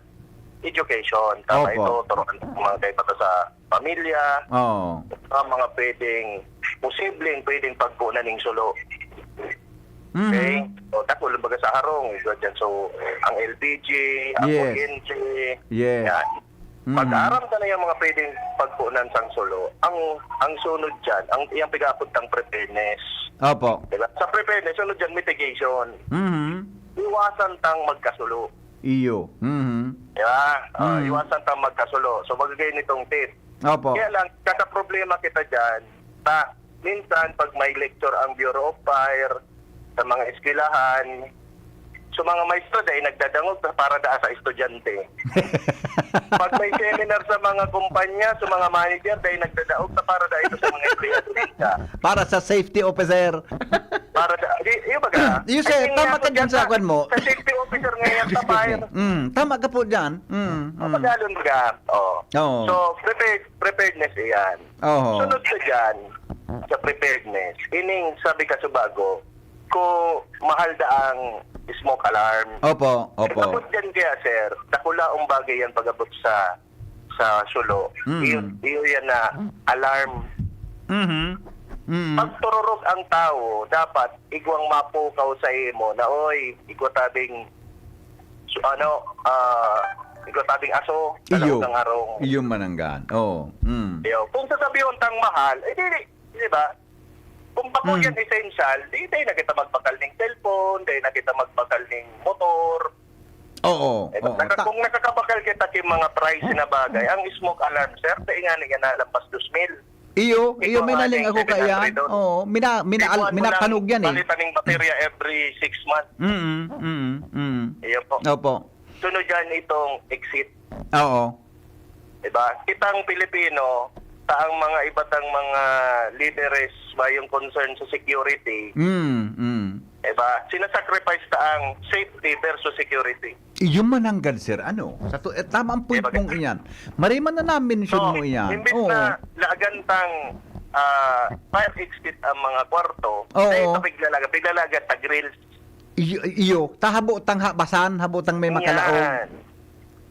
education. Tama Opo. ito, turuan ang mga kaibata sa pamilya, Oo. ang mga pwedeng, posibleng pwedeng pagkunan ning sulo. Mhm. Okay? So, dakul, baga sa harong, igwa dyan. So, ang L P G, ang Yes. kuryente, Yes. yan. Mhm. Pag-aram ka na yung mga pwedeng pagkunan sang sulo, ang, ang sunod dyan, ang, yung pag-aapod kang preparedness. Opo. Diba? Sa preparedness, sunod dyan, mitigation. Mhm. Iwasan tang magkasulo. Iyo. Mhm. Di ba? Ah, Mm. iwasan tang magkasulo. So, magagay nitong tip. Opo. Kaya lang, kakaproblema kita dyan, ta, minsan, pag may lecture ang Bureau of Fire, sa mga eskwelahan, so, mga maestro, dahil nagdadangog na para daa sa estudyante. Pag may seminar sa mga kumpanya, sa mga manager, dahil nagdadaog na para daa ito sa mga empleyado ninda. Para sa safety officer. Para sa, di, yung baga, Yung sa, I think tama nga ka dyan dyan sa sa, kwan mo. Sa safety officer ngayon, sa fire. Mm, tama ka po dyan. Mm, mm. Ang Tagalog baga, oh. Oo. So, prepared, preparedness iyan. Oo. Sunod sa dyan, sa preparedness, ining sabi ka subago, ko mahal da ang smoke alarm. Opo, opo. Pag-abot dyan kaya, sir, dakulaong bagay yan pag-abot sa sa sulo, Mm. iyo, iyo yan na alarm. Mhm. Mm. Pag tururog ang tawo, dapat igwang mapukaw sa imo na, "Oy, igwa tabing, su-, ano, ah, igwa tabing aso, sa Iyo. laog ng harong." Iyo mananggan. Oo. Mm. Iyo. Kung sasabihin tang mahal, eh, di, di, di ba? Kung bako Mm. yan essential, di, di na kita magbakal ning cellphone, di na kita magbakal ning motor. Oo, Eh, oo. naka-, Ta- kung nakakabakal kita ki mga price na bagay, ang smoke alarm, sir, sa ingani nga nalampas dos mil. Iyo, Ito iyo, may nga naling ning ako seven hundred kaiyan. doon. Oo, mina-, mina-, Ikuan mo lang, minakanog yan eh. Palitan ning baterya every six months. Mm, mm, mm. Iyo po. Opo. Sunod dyan itong exit. Oo. Diba? Kitang Pilipino, ta ang mga iba tang mga lideres, ba yung concern sa security. Mm, mm. Diba? Sinasacrifice ta ang safety versus security. Iyo mananggad, sir. Ano? Sa to, eh, tama ang point Diba? mong iyan. Maray man na na-mention So, mo iyan. imbis Oo. na laagan tang, ah, fire exit ang mga kwarto, Oo. dahil sa piglalaga, piglalaga ta grills. Iyo, iyo, tahabo tang habasan, habo tang may makalaog. Yan.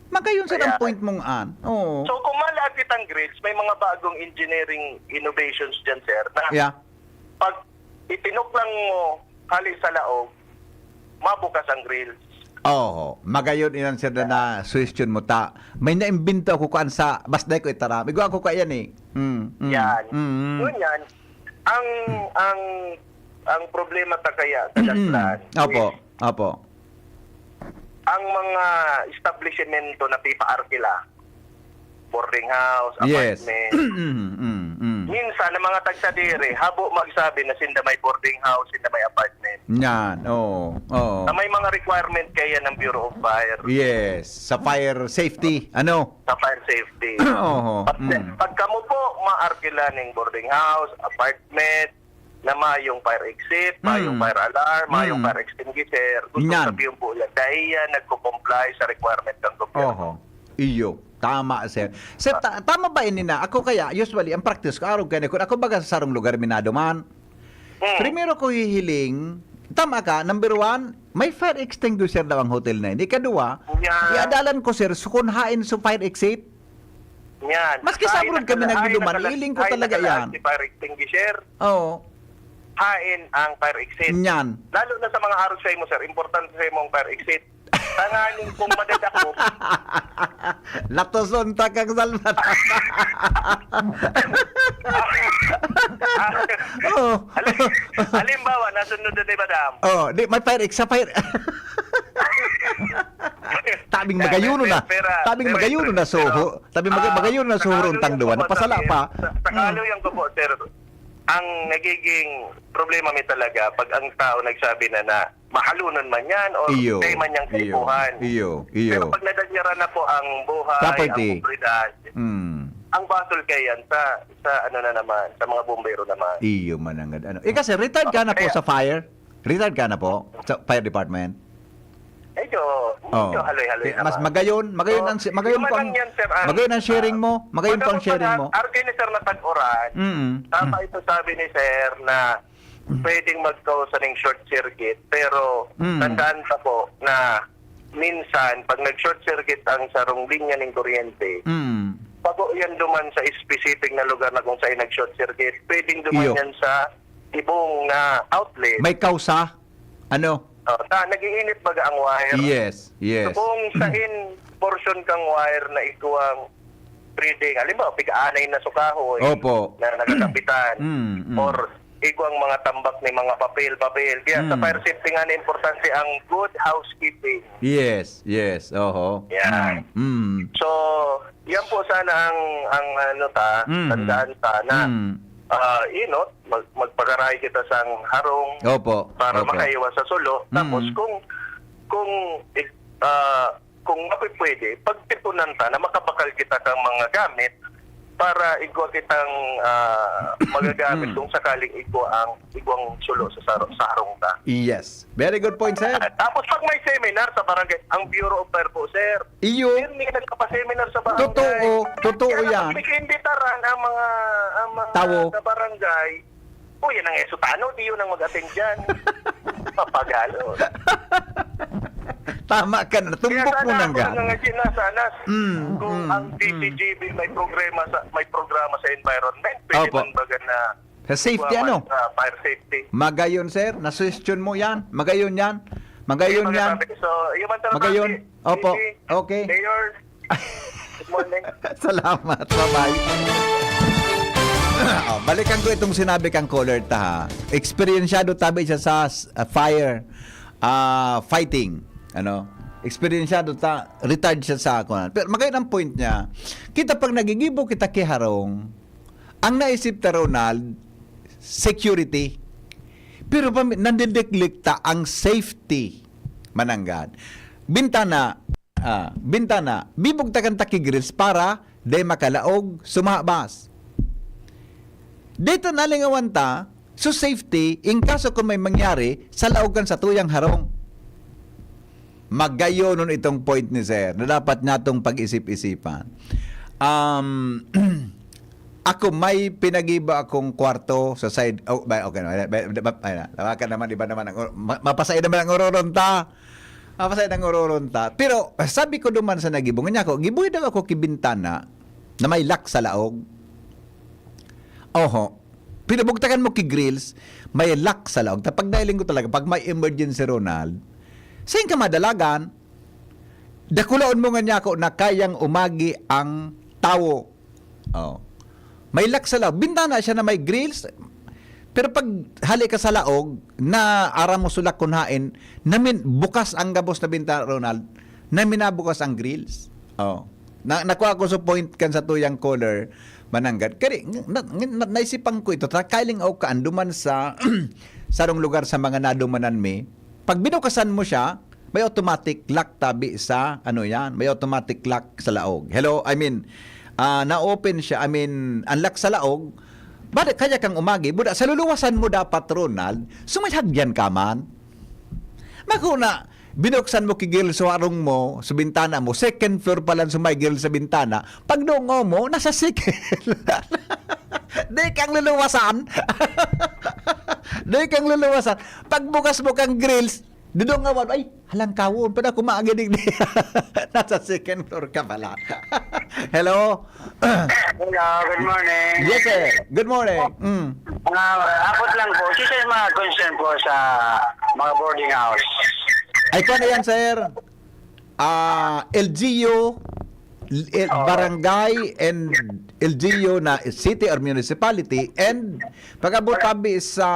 Magayon, sir, ang Kaya point mong an. Oo. So, kung malaag kitang grills, may mga bagong engineering innovations dyan, sir, na Yeah. pag itinok lang mo hali sa laog, mabukas ang grills. Oo. Magayon iyan, sir, na, na suggestion mo ta. May naimbento ako kuan sa, basta ko itaram. Igwa ako kaya ni. Mm, mm, Yan. mm, mm. Yun yan. Ang, ang, ang problema ta kaya sa Mm. Daslan Opo, is opo. ang mga establishmento na pipaarkila, boarding house, Yes. apartment, Mm, mm, mm. Minsan, ang mga tagsadiri, habo magsabi na sinda may boarding house, sinda may apartment. Yan, oo. Oo. Na may mga requirement kaya ng Bureau of Fire. Yes, sa fire safety. Ano? Sa fire safety. Oo. Pag, Mm. pag kamo po maarkila ning boarding house, apartment, na mayong fire exit, mayong Mm. fire alarm, mayong Mm. fire extinguisher, gusto Yan. sabihin po yan, dahil yan nagko-comply sa requirement ng gobyerno. Oho. Iyo. Tama, sir. Sir, ta- tama ba ini na? Ako kaya, usually, ang practice ko, arog kaya, kung ako baga sa sarong lugar, minado man, Hmm. primero ko hihiling, tama ka, number one, may fire extinguisher daw ang hotel na yun. Ikaduha, Yan. iadalan ko, sir, so kung hain so fire exit, Yan. Maski sa abroad kami nagduduman, iling ko talaga yan. Si fire extinguisher, oo, hain ang fire exit. yan. Lalo na sa mga arog sa imo, sir. Importante sa imo ang fire exit. Tanganing kung madadakop. Latoson ta kang Salvador. Oo. Halim- Halimbawa, nasunod na ni Madam. Oh, di, may fire exit, sa fire. Tabing magayon na. Pera, Tabing pera, magayon na pero, suho. Tabing mag- ah, magayon na suho sa ron tang duwa. kaluyan ko po, Napasala sir, pa. Sa, sa kaluyan ko po, sir, ang nagiging problema mi talaga pag ang tao nagsabi na, na mahalunon man yan o Iyo. kaya man niyang Iyo. kaipuhan. Iyo. Pero Iyo. pag nadagyaran na po ang buhay, Property. Ang propriedad, Mm. ang basol kaya yan sa, sa ano na naman, sa mga bumbero naman. Iyo mananggad. Ano? Ika, sir, retired ka na po Kaya- sa fire? Retired ka na po sa fire department? Medyo, medyo Oh. haloy-haloy Kaya naman. Mas magayon, magayon So, ang si- magayon yun po lang ang yan, sir, ang, magayon ang sharing ah, mo, magayon po ang magkapag- sharing mo. Arkin ni Sir na tag-uran, Mm. tama ito sabi ni Sir na pwedeng magkausa ng short circuit, pero Mm. tandaan pa po na minsan, pag nag-short circuit ang sarong linya ng kuryente, Mm. bago yan duman sa specific na lugar na kung saan nag-short circuit, pwedeng duman Iyo. yan sa ibong na outlet. May kausa? Ano? Oh, ta, nag-iinit baga ang wire. Yes, yes. So, kung sain portion kang wire na igwang reading, halimbawa, pig-aanay na sukahoy Opo. na nagkakapitan, Mm, mm. or igwang mga tambak ni mga papel-papel. Kaya sa Mm. fire safety nga na importante ang good housekeeping. Yes, yes. Oho. Yan. Mm, mm. So, yan po sana ang, ang ano ta, Mm. tandaan ta na, Mm. ah, you know, mag, magpagaray kita sa harong Opo. para Opo. makaiwas sa sulo. Tapos Mm. kung, kung, ah, kung mapipwede, pagtipunan ta na makabakal kita kang mga gamit para igwa kitang, ah, magagamit Mm. kung sakaling igwa ang igwang sulo sa saro-, sa harong ta. Yes. Very good point, sir. Tapos pag may seminar sa barangay, ang Bureau of Fire po, sir. Iyo. Sir, may nagpapaseminar sa barangay. Totoo. Totoo Kaya yan. Pag imbitaran ang mga, ang mga Tawo. Sa barangay, o yan ang esutano, di yun ang mag-attend dyan. Papagalo. Tama ka na. Tumbok mo nang Kaya sana ako nga sinasanas, Mm, kung mm, ang mm. D C G B may programa sa may programa sa environment, pwede Opo. man baga na Sa safety, iguaman ano? Sa fire safety. Magayon, sir. Na-suggestion mo yan. Magayon yan. Magayon Yung mga yan. sabi ko, so, yung man talaga, Magayon. si- Opo. si- Okay. Mayor, good morning. Salamat. Bye-bye. Oh, balikan ko itong sinabi kang caller ta, ha. Eksperyensyado tabi siya sa uh, fire uh, fighting. Ano? Eksperyensyado ta, retired siya sa kuwan. Pero magayon ang point niya. Kita pag nagigibo kita kiharong, ang naisip ta, Ronald, security. Pero pa, nandidiklikta ang safety. Mananggad. Bintana, ah, bintana, bibugtakan ta ki grills para di makalaog, sumahabas. Dito nalingawan ta, so safety, in kaso kung may mangyari, sa laog kan sa tuyang harong. Magayonon itong point ni Sir na dapat natong pag-isip-isipan. Um, ako, may pinagiba akong kwarto sa side. Oh, ba, okay na. Ba, ba, ba, ay na. Tawakan naman, iba naman. Ang, or- ma- mapasay naman ang ororon ta. Mapasay ang ororon ta. Pero sabi ko duman sa nagibo, nga niya ako, gibuhi daw ako kibintana na may lock sa laog. Oho. Pinabugtakan mo ki grills, may lock sa laog. Ta pagdailing ko talaga, pag may emergency, Ronald, saan ka madalagan? Dakulaon mo nga niya ako na kayang umagi ang tawo. Oh. May lock sa laog. Bintana siya na may grills. Pero pag hali ka sa laog, na aram mo sulak kun hain, namin, bukas ang gabos na bintana, Ronald, na minabukas ang grills. Oh. Na, nakuha ko sa point kan sa tuyang caller, Mananggad. Kani, na, na, na, naisipan ko ito, ta kailing ako kaanduman sa sarong lugar sa mga nadumanan mi. Pag binukasan mo siya, may automatic lock tabi sa, ano yan, may automatic lock sa laog. Hello, I mean, ah, na-open siya, I mean, ang lock sa laog, bada kaya kang umagi, buda, sa luluwasan mo dapat, Ronald, sumayhagyan ka man. Makuna, binuksan mo ki grill sa harong mo, sa bintana mo, second floor pa lang sumay grill sa bintana, pag dungo mo, nasa second. Di kang luluwasan. Di kang luluwasan. Pagbukas mo kang grills, dudungawan, ay, halangkawon, pa na kumagidig di. Nasa second floor ka pala. Hello? Hello, good morning. Yes, sir. Good morning. Mm. Ah, abot lang po. Sisa yung mga concern po sa mga boarding house. Ay, kung ano yan, sir? Ah, L G U, L- barangay and L G U na city or municipality, and pag-abot tabi sa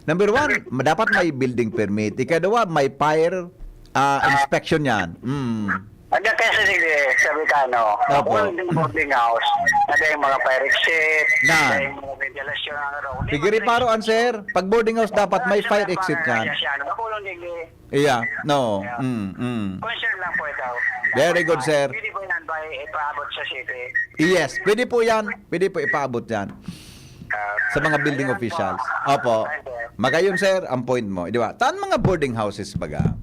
number one, dapat may building permit. Ikaduwa, may fire ah, inspection yan. Mm. Ang kaya sa sige, sabi ka, no? Opo. Kung yung boarding house, na yung mga fire exit, Na. na yung mga ventilasyon, ano, hindi Sige, riparoan, sir. Pag boarding house, dapat may fire exit yan. Makulong digdi. Yeah, no. Mm, mm. Concern lang po ito. Very good, sir. Pwede po yan by ipaabot sa city. Yes, pwede po yan. Pwede po ipaabot yan Ah, sa mga building ayan po. officials. Opo. Thank you. Magayon, sir, ang point mo. Di ba? Tan mga boarding houses, baga.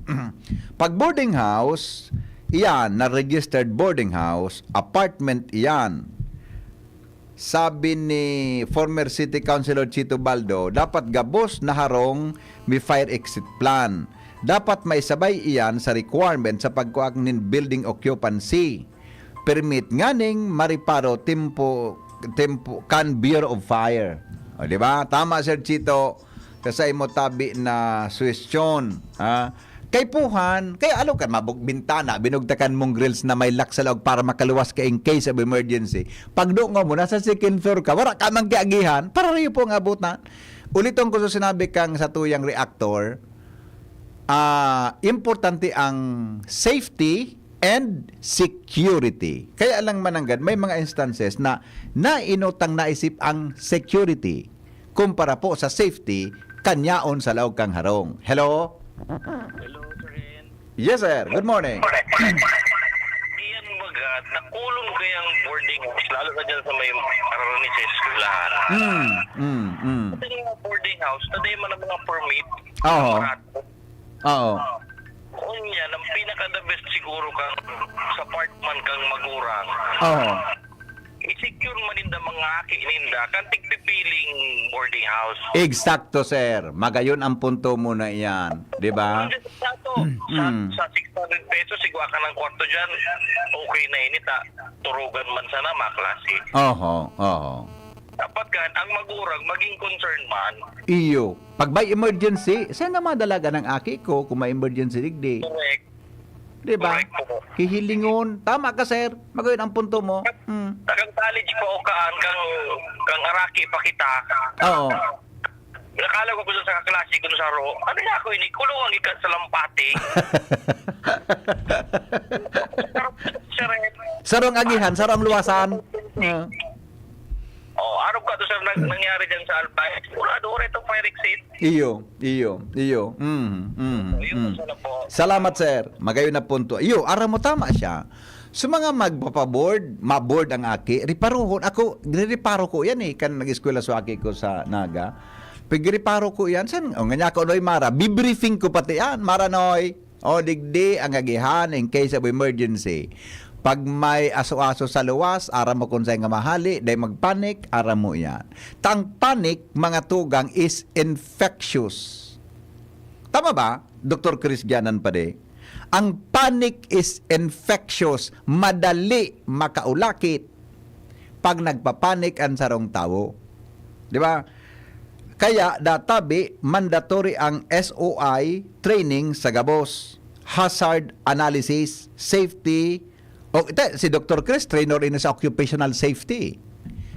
Pag boarding house, iyan, na registered boarding house, apartment iyan. Sabi ni former City Councilor Chito Baldo, dapat gabos na harong may fire exit plan. Dapat maisabay iyan sa requirement sa pagkuha nin building occupancy permit nganing mariparo tempo, tempo kan Bureau of Fire. O, di ba? Tama, Sir Chito. Kasay mo tabi na suwestyon. Ha? Kaipuhan, kaya alo ka, mabog bintana, binugtakan mong grills na may lock sa laog para makaluwas ka in case of emergency. Pag dungo mo, nasa second floor ka, wala ka mang kiagihan, para riyo po nga abutan. Uliton ko sa sinabi kang sa tuyang reactor, ah, importante ang safety and security. Kaya lang mananggad, may mga instances na nainutang naisip ang security kumpara po sa safety kanyaon sa laog kang harong. Hello? Hello, Sir Hen. Yes, sir. Good morning. Iyan baga, nakulong kayang boarding house, lalo na dyan sa may karani sa eskwelahan. Mm, mm, mm. Sa mga boarding house, na dahil man ang mga permit, Oo. barato. Oo. Unya, ang pinaka-the best siguro kang sa apartment kang magurang. Oo. I-secure man ninda mga aki ninda, kan tigpipiling boarding house. Eksakto, sir. Magayon ang punto mo na iyan. Di ba? Sa, sa, Mm. sa six hundred pesos, sigwa ka ng kwarto dyan, okay na init, ah. Turugan man sana, maklase. Oho, oho. Dapat kan, ang magurang, maging concern man. Iyo. Pag may emergency, saan na madalagan ng aki ko kung may emergency digdi? Correct. Di ba? Correct po. Hihilingon. Tama ka, sir. Magayon ang punto mo. Mm. Tagang college pa o kaan, kang, kang araki pa kita. Oo. Nakalaw ko sa kaklase ko sa ro. Ano niya ako ini? Kulungan ika sa lampati. Sarap, sir, eh. Sarong agihan, sarong luwasan. Ah. Oh, araw ka to, sir, nang, nangyari dyan sa Albay. Wala doon ito, fire exit. Iyo, iyo, iyo. Mm, mm, Ayun, mm. Sana po. Salamat, sir. Magayon na punto. Iyo, aram mo, tama siya. Sa mga magpapaboard, maboard ang aki, riparuhon. Ako, niriparo ko yan eh, kan nag-eskwela sa aki ko sa Naga. Pag-riparo ko yan, san, o nga niya ako, Noy Mara, bibriefing ko pati yan, Mara Noy. O, digdi, ang agihan, in case of emergency. Pag may aso-aso sa luwas, aram mo kung saan nga mahali, dahil magpanic, aram mo yan. Tang panic, mga tugang, is infectious. Tama ba, Doktor Chris Gianan Pade? Ang panic is infectious, madali makaulakit pag nagpapanik ang sarong tawo. Di ba? Kaya, databi, mandatory ang S O I training sa gabos, hazard analysis, safety. O, ito, si Doktor Chris, trainer ini sa occupational safety.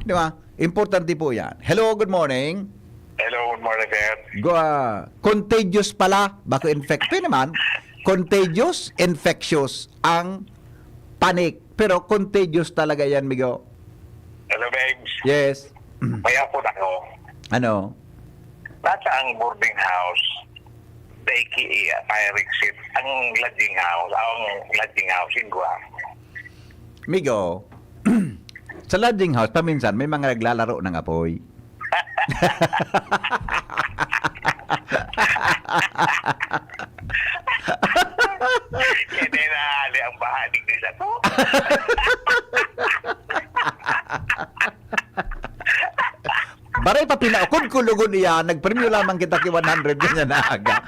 Di ba? Importante po yan. Hello, good morning. Hello, good morning, sir. Go, ah, contagious pala, bako infect. Pwede naman, contagious, infectious ang panic. Pero contagious talaga yan, migo. Hello, babes. Yes. May apod ako. Ano? Nasa ang boarding house, dai ki-, fire exit. Ang lodging house, ang lodging house, igwa. Migo, sa lodging house, paminsan may mga naglalaro ng apoy. Kaya na hali ang bahaning nila to. Baray pa pinaukod ko lugod iya, nagpremyo lamang kita ki one hundred ganyan na aga.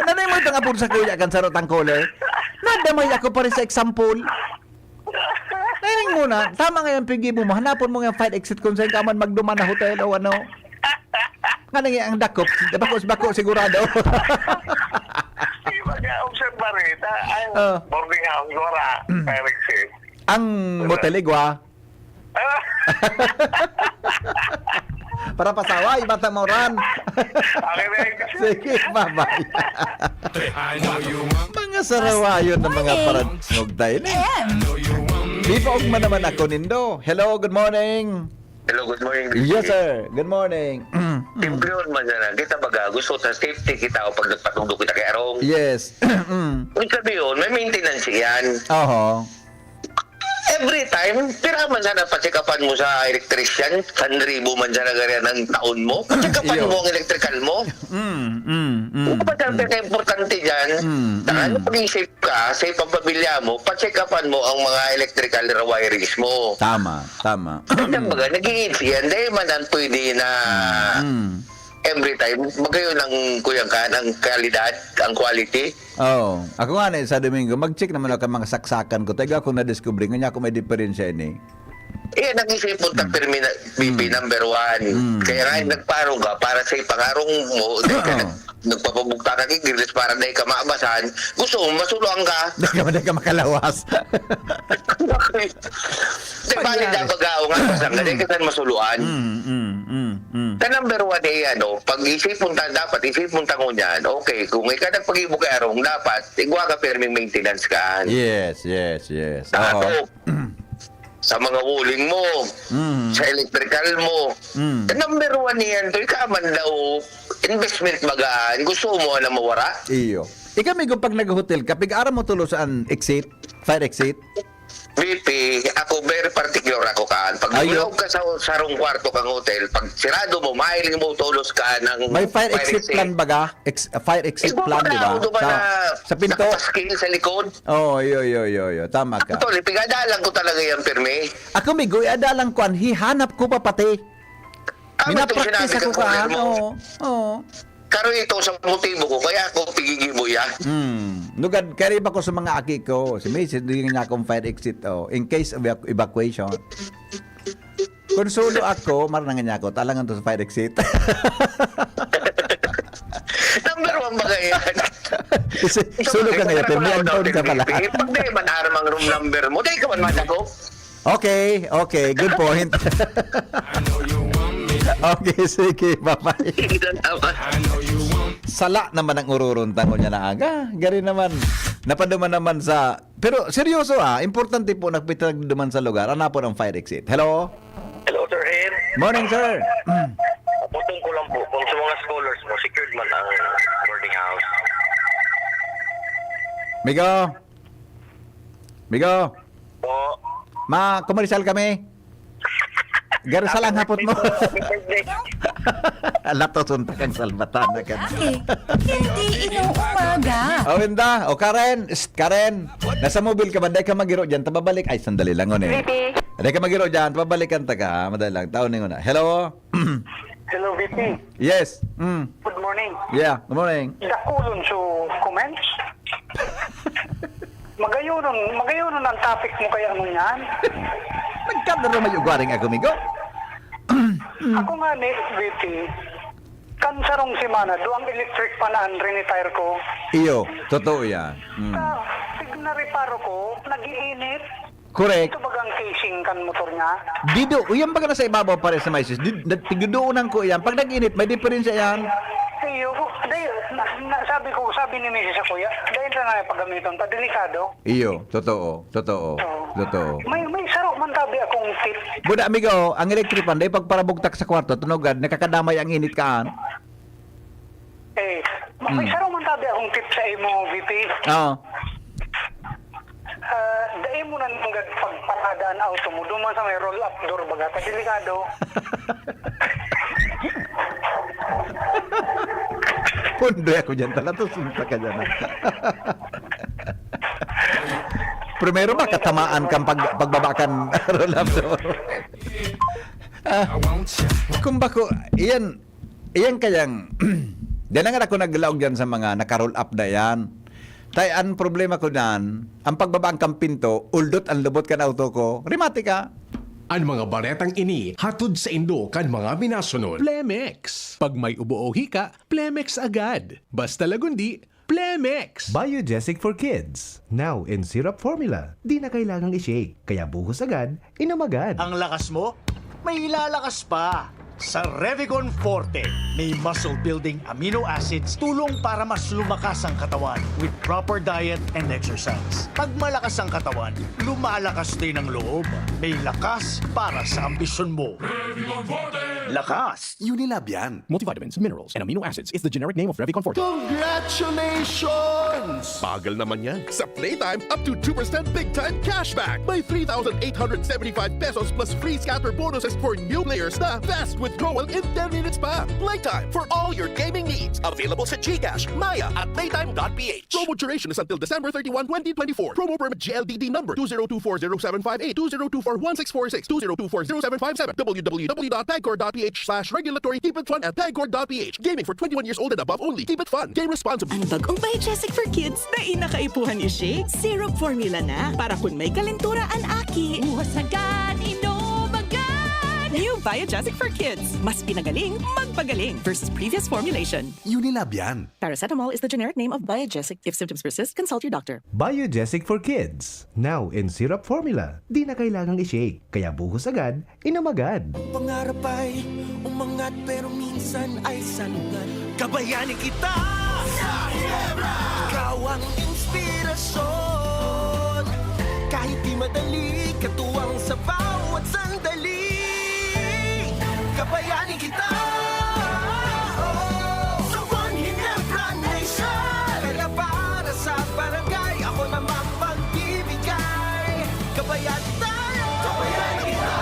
Nanay mo itong apod sa kuya kan sarotang caller. Nadamay ako pare sa example. Nairing mo na, tama nga yung pigi mo, hanapon mo yung fire exit kung saan ka man magduman na hotel o ano. Nga nang ang dakop, bako, bako sigurado. Di ba nga, observe ba rin? Ah, ang Oh. boarding house, wala. Fire exit. Ang Wala. motel, igwa? Ah. Para pasaway, bata mauran. Okay, thanks. Sige, bye-bye. Mga sarawayon ng mga Morning. Parangog tayo ni. Di pa ugma naman ako nindo. Hello, good morning. Hello, good morning, Yes, Ricky. Sir. Good morning. Simple yun man sana. Kita baga, gusto ta safety kita o pag nagpatugdok kita kay Arong. Yes. Mm. Ibig sabihin, may maintenance yan. Oho. Every time, pira man sana pa-check-upan mo sa electrician, san ribo man sana gari ang taon mo, pa-check-upan Iyo. mo ang electrical mo. Mm, mm, mm, Ano ba ang mm. pinaka-importante dyan? Mm, Saka mm. ano pag-isip ka, sa ipapamilya mo, pa-check-upan mo ang mga electrical wirings mo. Tama, tama. Kasi baga, nag-iinsi yan. Dahil man ang pwede na Mm. every time, magayon ang kuyang ka, ang kalidad, ang quality. Oo. Ako nga na, sa Domingo, mag-check naman ako ang mga saksakan ko. Tayo akong nadiskubre, nga niya ako may diferensya ini. Iyan ang isipon ta Hmm. pirmi na, B P Hmm. number one. Hmm. Kaya nga, Hmm. nagparong ka para sa ipangarong mo, dahil ka Oo. nag-, nagpapabugta ka kay Grilles para dahil ka maabasan, gusto mo, masuluan ka. Dahil ka, dahil ka makalawas. Di ba, Pag-, di ba, gaw nga, basta nga, dahil ka saan masuluan? Hmm, hmm, hmm, hmm. Sa number one, eh, ano, pag isipon ta, dapat isipon ta ngunyan, okay, kung ikaw nagpag-ibo kay Arong, dapat, igwa ka pirming maintenance ka. Yes, yes, yes. Sa Oo. ato, sa mga walling mo, Mm. sa electrical mo. Mm. Number one niyan to, ikaw man daw, investment baga, gusto mo na mawara? Iyo. Ikaw, amigo, pag nag-hotel ka, pig-aram mo tulos an exit, fire exit? B P, ako, very particular ako kaan. Pag Ayo. Nagulaog ka sa sarong kwarto kang hotel, pag sirado mo, mahiling mo tulos ka ng May fire fire exit exit. plan baga? Ex-, fire exit Ikaw plan, ba di ba? na, ikaw ba Sa, na sa pinto? nakapaskil sa likod? Oo, yo, yo, yo, yo. Tama ka. Actually, pigadalan ko talaga yan, pirmi. Ako, migo, iadalan ko, an hihanap ko pa pati. Ah, may Minapraktis sinabi ako ka, ka, kuya mo. Oo, oo. Karo ito sa motibo ko, kaya ako pigigibo yan. Hmm. Lugad, kariba ko sa mga aki ko. Si Macy, di niya akong fire exit, oh, in case of evac-, evacuation. Kung solo ako, maranangan niya ako, talangan to sa fire exit. Number one ba kaya yan? Kasi Ito, solo ka ito, ngayon, pero may ito, anton ka pala. Pag di man aram ang room number mo, di ka man man ako. Okay, okay. Good point. Okay, sige. Bye-bye. Sige, salamat. Sala naman ang ururon tango niya na aga. Gari naman. Napaduman naman sa, pero seryoso, ah, importante po, nagpitag duman sa lugar. Ano po ang fire exit? Hello? Hello, Sir Hen. Morning, sir. Patungkol ko lang po kung sa mga scholars mo, secured man ang boarding house. Migo? Migo? Po. Ma-commercial kami. Garo sa lang hapot mo. Happy birthday po. Happy birthday. Ala to, suntak ang salbatan na ka. Ay, hindi inuumaga. O, Inda. O, Karen. Shh, Karen. Nasa mobile ka ba? Dahil ka magiro dyan. Tababalik. Ay, sandali lang, on eh. Baby. Dahil ka magiro dyan. Tababalikan ta ka. Madali lang. Taon na yun na. Hello? Hello, V P. Yes. Mm. Good morning. Yeah, good morning. Dakulon so comments. Magayonon, magayonon ang topic mo kaya ngunyan. Nagkadaro may ugaring ako, migo. Ako nga ni, V P, kan sarong semana, duwang electric fan an rinitire ko. Iyo, totoo yan. Mm. Sa, pag nareparo ko, nag-iinit. Correct. Ito bagang casing kan motor niya? Dido, yan baga nasa ibabaw pa rin sa may sis. Di, nag-, tigdodoonan ko yan. Pag nag-init, may diferensya yan. Iyo, dai, na, na, sabi ko, sabi ni misis sa kuya, dai na nga paggamiton pa, delikado. Iyo, totoo, totoo, So, totoo. may, may saro man tabi akong tip. Buda, amigo, ang electric fan, dai pagparabugtak sa kwarto, tunogad, nakakadamay ang init kaan. Eh, ma-, may Hmm. saro man tabi akong tip sa imo, V P. Oo. Ah, dai mo na nanggad pagparada ang auto mo. Duman sa may roll-up door, baga, ta delikado. Pundoy ako dyan, talatos unta ka dyan, ah. Primero ba, katamaan kang pag-, pagbaba kan roll-up door? Ah, kung bako, iyan, iyan kayang, di na nga ako naglaog dyan sa mga naka-roll up na yan. Tay, ang problema ko dan, ang pagbaba ang kampinto, uldot ang lubot kan auto ko. Rimati ka. An mga baretang ini hatod saindo kan mga minasunod. Plemex. Pag may ubo o hika, Plemex agad. Basta lagundi, Plemex. Biogesic for Kids. Now in syrup formula. Di na kailangang i-shake, kaya buhos agad, inom agad. Ang lakas mo, may ilalakas pa. Sa Revicon Forte, may muscle-building amino acids, tulong para mas lumakas ang katawan with proper diet and exercise. Pag malakas ang katawan, lumalakas din ang loob. May lakas para sa ambisyon mo. Lakas! Unilab yan. Multivitamins, minerals, and amino acids is the generic name of Revicon Forte. Congratulations! Bagal naman yan. Sa Playtime, up to two percent big time cashback. May three thousand eight hundred seventy-five pesos plus free scatter bonuses for new players na fast withdrawal in ten minutes pa. Playtime for all your gaming needs. Available sa GCash, Maya, at playtime dot P H. Promo duration is until December thirty-one, twenty twenty-four. Promo permit G L D D number two zero two four zero seven five eight, two zero two four one six four six, two zero two four zero seven five seven, W W W dot pagcor dot P H slash regulatory, keep it fun at pagcor dot P H. Gaming for twenty-one years old and above only. Keep it fun. Game responsibly. Ang bagong Biogesic for Kids, dai na kaipuhan i-shake. Syrup formula na. Para kun may kalentura an aki. Buhos agad, inom agad! New Biogesic for Kids. Mas pinagaling, magpagaling versus previous formulation. Unilab yan. Paracetamol is the generic name of Biogesic. If symptoms persist, consult your doctor. Biogesic for Kids. Now in syrup formula. Di na kailangang i-shake. Kaya buhos agad, inom agad. Pangarap ay umangat pero minsan ay sanungat. Kabayani kita sa Ginebra! Ikaw ang inspirasyon. Kahit di madali, katuwang sa bawat sandali. Kabayani kita. Sa One Ginebra Nation. Pera para sa barangay, ako na magbibigay. Kabayani tayo. Kabayani kita.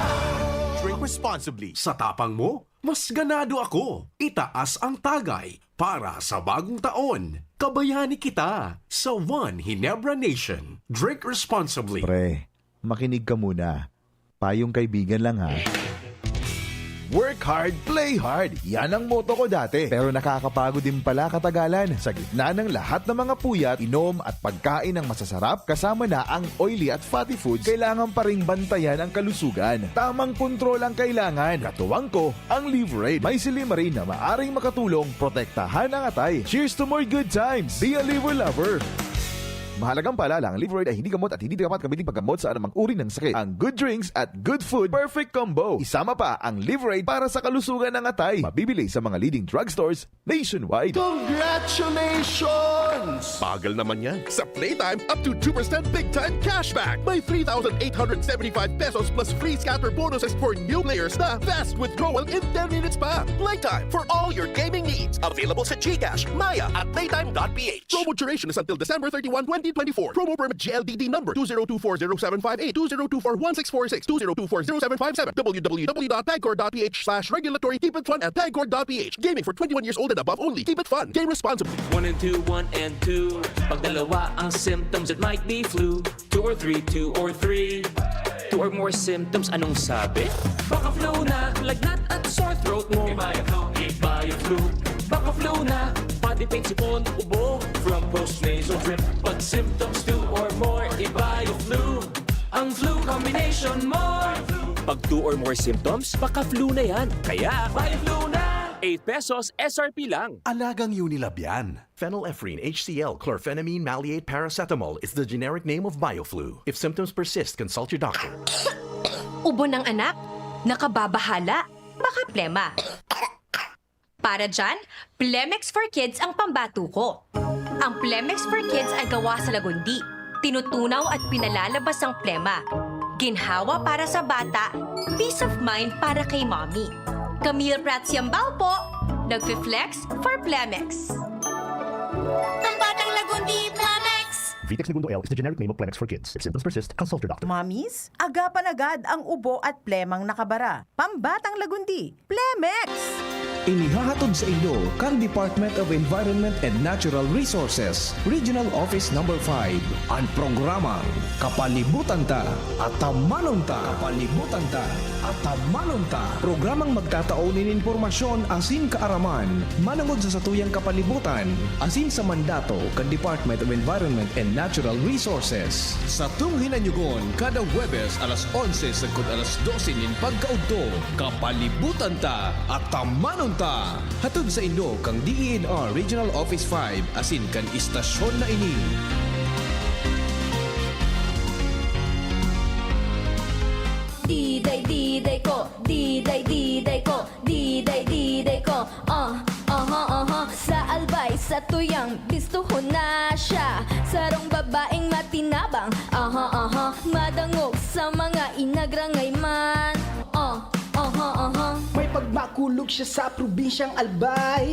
Drink responsibly. Sa tapang mo, mas ganado ako. Itaas ang tagay para sa bagong taon. Kabayani kita sa One Ginebra Nation. Drink responsibly. Pre, makinig ka muna. Payong kaibigan lang, ha. Work hard, play hard. Yan ang motto ko dati. Pero nakakapagod din pala katagalan. Sa gitna ng lahat ng mga puyat, inom at pagkain ng masasarap, kasama na ang oily at fatty foods, kailangan pa ring bantayan ang kalusugan. Tamang kontrol ang kailangan. Katuwang ko, ang Liverade. May silymarin na maaring makatulong protektahan ang atay. Cheers to more good times! Be a Liver Lover! Mahalagang paalala, ang Liverade ay hindi gamot at hindi dapat gamitin paggamot sa anumang uri ng sakit. Ang good drinks at good food, perfect combo. Isama pa ang Liverade para sa kalusugan ng atay. Mabibili sa mga leading drugstores nationwide. Congratulations! Bagal naman yan. Sa Playtime, up to two percent big time cashback. May three thousand eight hundred seventy-five pesos plus free scatter bonuses for new players na fast withdrawal in ten minutes pa. Playtime for all your gaming needs. Available sa GCash, Maya, at playtime dot P H. Promo duration is until December thirty-one, twenty twenty-four. Promo permit G L D D number two zero two four zero seven five eight, two zero two four one six four six, two zero two four zero seven five seven, W W W dot pagcor dot P H slash regulatory, keep it fun at pagcor dot P H. Gaming for twenty-one years old and above only. Keep it fun. Game responsibly. One and two, one and two. Pag dalawa ang symptoms, it might be flu. Two or three, two or three. Two or more symptoms, anong sabi? Baka flu na, lagnat at sore throat mo. Ibaya flu, ibaya flu. Baka flu na, body pain, sipon, ubo. From post nasal drip, pag symptoms two or more, ibaya flu. Ang flu combination mo. Pag two or more symptoms, baka flu na yan. Kaya, ibaya flu na. Eight pesos, S R P lang. Alagang Unilab yan. Phenylephrine H C L chlorphenamine maleate paracetamol is the generic name of Bioflu. If symptoms persist, consult your doctor. Ubo ng anak, nakababahala, baka plema. Para dyan, Plemex for Kids ang pambato ko. Ang Plemex for Kids ay gawa sa lagundi, tinutunaw at pinalalabas ang plema. Ginhawa para sa bata, peace of mind para kay mommy. Camille Prats Yambao po, nagfi-flex for Plemex. Pambatang Lagundi, Plemex! Vitex Negundo L is the generic name of Plemex for Kids. If symptoms persist, consult your doctor. Mommies, agapan agad ang ubo at plemang nakabara. Pambatang Lagundi, Plemex! Inihahatod sa inyo kan Department of Environment and Natural Resources, Regional Office Number five, an programang Kapalibutan Ta, Atamanon Ta. Kapalibutan Ta, Atamanon Ta. Programang magtatao nin impormasyon asin kaaraman manongod sa satuyang kapalibutan asin sa mandato kan Department of Environment and Natural Resources. Satong hinanyugon kada Huwebes alas onse sagkod alas dose nin pagkaudto. Kapalibutan Ta, Atamanon Ta. Hatod sa inyo kan D E N R Regional Office five asin kan istasyon na ini. Diday, diday ko, diday, diday ko, diday, diday ko. Ah, aha, aha. Sa Albay, sa Tuyang, bistuhon na siya. Sarong babaeng matinabang, aha, aha. Madangog sa mga inagrangay man. Ah, aha, aha. May pagmakulog siya sa probinsyang Albay,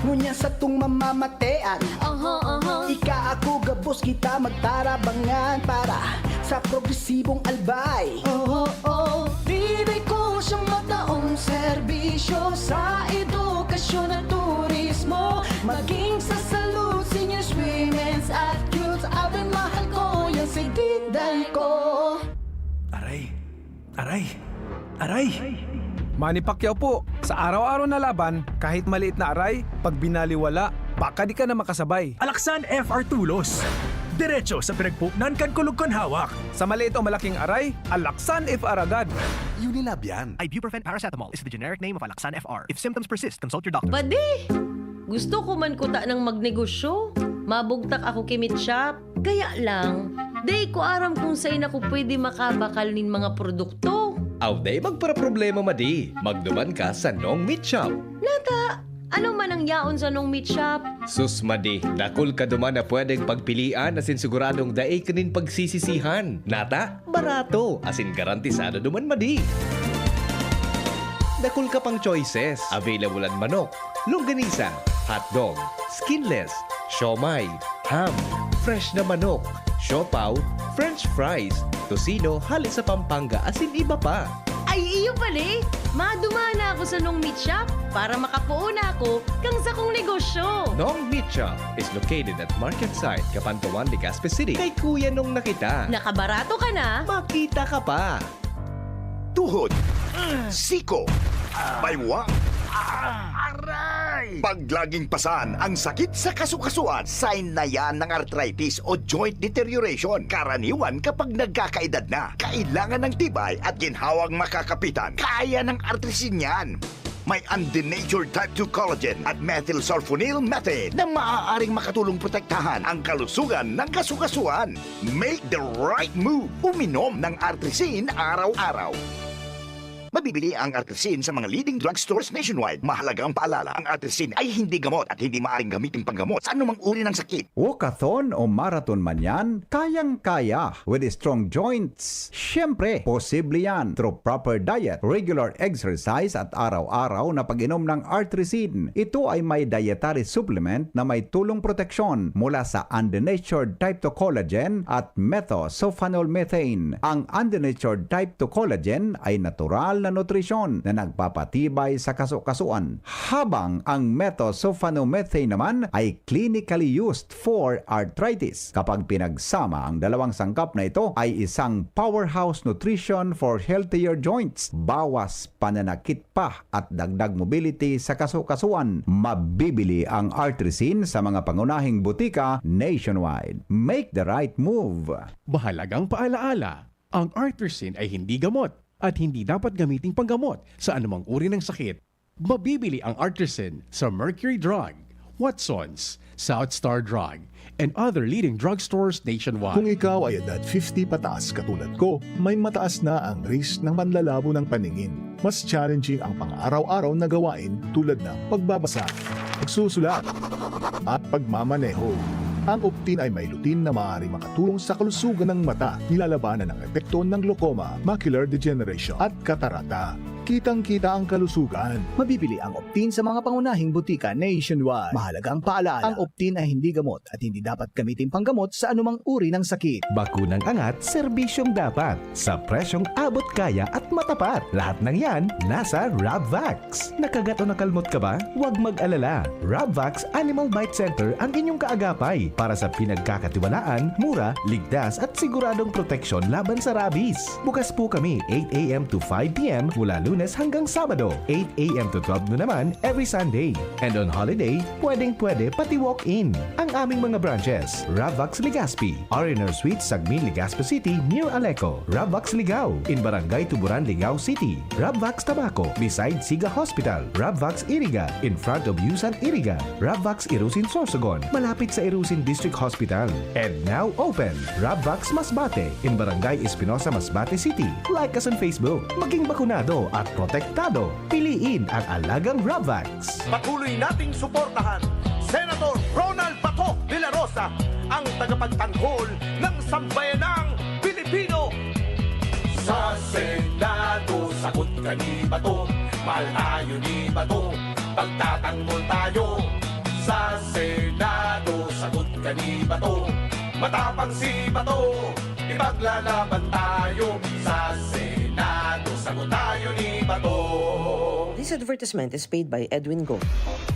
ngunyan satong mamamatean. Aha, aha. Ika, ako, gabos kita magtarabangan para sa progresibong Albay. Oo, oo. Diday ko siyang mataong serbisyo sa edukasyon at turismo, maging sa salud, seniors, women's at youths. Abe, mahal ko yan si Diday ko. Aray! Aray! Aray! Manny Pacquiao po. Sa araw-araw na laban, kahit maliit na aray, pag binaliwala, baka di ka na makasabay. Alaksan F R Tulos. Diretso sa pinagpuknan kan kulog kan hawak. Sa maliit o malaking aray, Alaksan F R agad. Unilab yan. Ibuprofen paracetamol is the generic name of Alaksan F R. If symptoms persist, consult your doctor. Padi! Gusto ko man kuta nang magnegosyo. Mabugtak ako ki Meat Shop. Kaya lang, dai ko aram kung sain ako pwede makabakal nin mga produkto. Aw, dai magparaproblema, madi. Magduman ka sa Nong Meat Shop. Nata, ano man ang yaon sa Nong Meat Shop? Sus, madi, dakul ka duman na pwedeng pagpilian asin siguradong dai ka nin pagsisisihan. Nata, barato, asin garantisado duman, madi. Dakul ka pang choices. Available an manok, longganisa, hotdog, skinless, siomai, ham, fresh na manok, siopaw, french fries, tocino hale sa Pampanga, asin iba pa. Ay, iyo pala eh! Madumana ako sa Nong Meat Shop para makapoon ako kan sakong negosyo. Nong Meat Shop is located at Market Site, Cabanatuan, Legazpi City. Kay Kuya Nong na kita. Nakabarato ka na. Makita ka pa. Tuhod, siko, baywang, aray! Pag laging pasan ang sakit sa kasukasuan, sign na yan ng arthritis o joint deterioration. Karaniwan kapag nagkakaedad na, kailangan ng tibay at ginhawang makakapitan. Kaya ng Artrisin yan. May undenatured type two collagen at methylsulfonyl methane na maaaring makatulong protektahan ang kalusugan ng kasukasuan. Make the right move. Uminom ng Artrisin araw-araw. Mabibili ang Artrisin sa mga leading drugstores nationwide. Mahalagang paalala, ang Artrisin ay hindi gamot at hindi maaaring gamitin panggamot sa anumang uri ng sakit. Walkathon o marathon man yan, kayang-kaya with strong joints. Siyempre, posible yan through proper diet, regular exercise at araw-araw na pag-inom ng Artrisin. Ito ay may dietary supplement na may tulong proteksyon mula sa undenatured type two collagen at methosulfonol methane. Ang undenatured type two collagen ay natural na nutrisyon na nagpapatibay sa kasukasuan, habang ang methosulfonomethane naman ay clinically used for arthritis. Kapag pinagsama, ang dalawang sangkap na ito ay isang powerhouse nutrition for healthier joints, bawas pananakit pa at dagdag mobility sa kasukasuan. Mabibili ang Artrisin sa mga pangunahing butika nationwide. Make the right move! Mahalagang paalaala, ang Artrisin ay hindi gamot at hindi dapat gamiting panggamot sa anumang uri ng sakit. Mabibili ang Artrisin sa Mercury Drug, Watsons, South Star Drug, and other leading drugstores nationwide. Kung ikaw ay edad fifty pataas katulad ko, may mataas na ang risk ng panlalabo ng paningin. Mas challenging ang pang-araw-araw na gawain tulad ng pagbabasa, pagsusulat, at pagmamaneho. Ang Optin ay may lutein na maaaring makatulong sa kalusugan ng mata, nilalabanan ang epekto ng glaucoma, macular degeneration, at katarata. Kitang-kita ang kalusugan. Mabibili ang Optin sa mga pangunahing butika nationwide. Mahalagang paalaala, ang Optin ay hindi gamot at hindi dapat gamitin panggamot sa anumang uri ng sakit. Bakunang angat, serbisyong dapat, sa presyong abot kaya at matapat. Lahat ng yan, nasa Rabvax. Nakagat o nakalmot ka ba? Huwag mag-alala. Rabvax Animal Bite Center ang inyong kaagapay para sa pinagkakatiwalaan, mura, ligtas at siguradong proteksyon laban sa rabies. Bukas po kami eight a m to five p m mula Lunes hanggang Sabado, eight a m to twelve noon naman every Sunday. And on holiday, pwedeng-pwede pati walk-in. Ang aming mga branches, Rabvax Legazpi, R and R Suite, Sagmin, Legazpi City, near Aleco, Rabvax Ligao, in Barangay Tuburan, Ligao City, Rabvax Tabaco, beside Siga Hospital, Rabvax Iriga, in front of Yusan Iriga, Rabvax Irusin Sorsogon, malapit sa Irusin District Hospital. And now open, Rabvax Masbate, in Barangay Espinosa, Masbate City. Like us on Facebook. Maging bakunado at protektado. Piliin ang alagang Rabvax. Patuloy nating suportahan Senator Ronald Bato de la Rosa, ang tagapagtanggol ng sambayanang Pilipino. Sa Senado, sagot ka ni Bato, mahal tayo ni Bato, pagtatanggol tayo. Sa Senado, sagot ka ni Bato, matapang si Bato, ipaglalaban tayo. Sa Senado, sagot tayo ni Bato. This advertisement is paid by Edwin Go.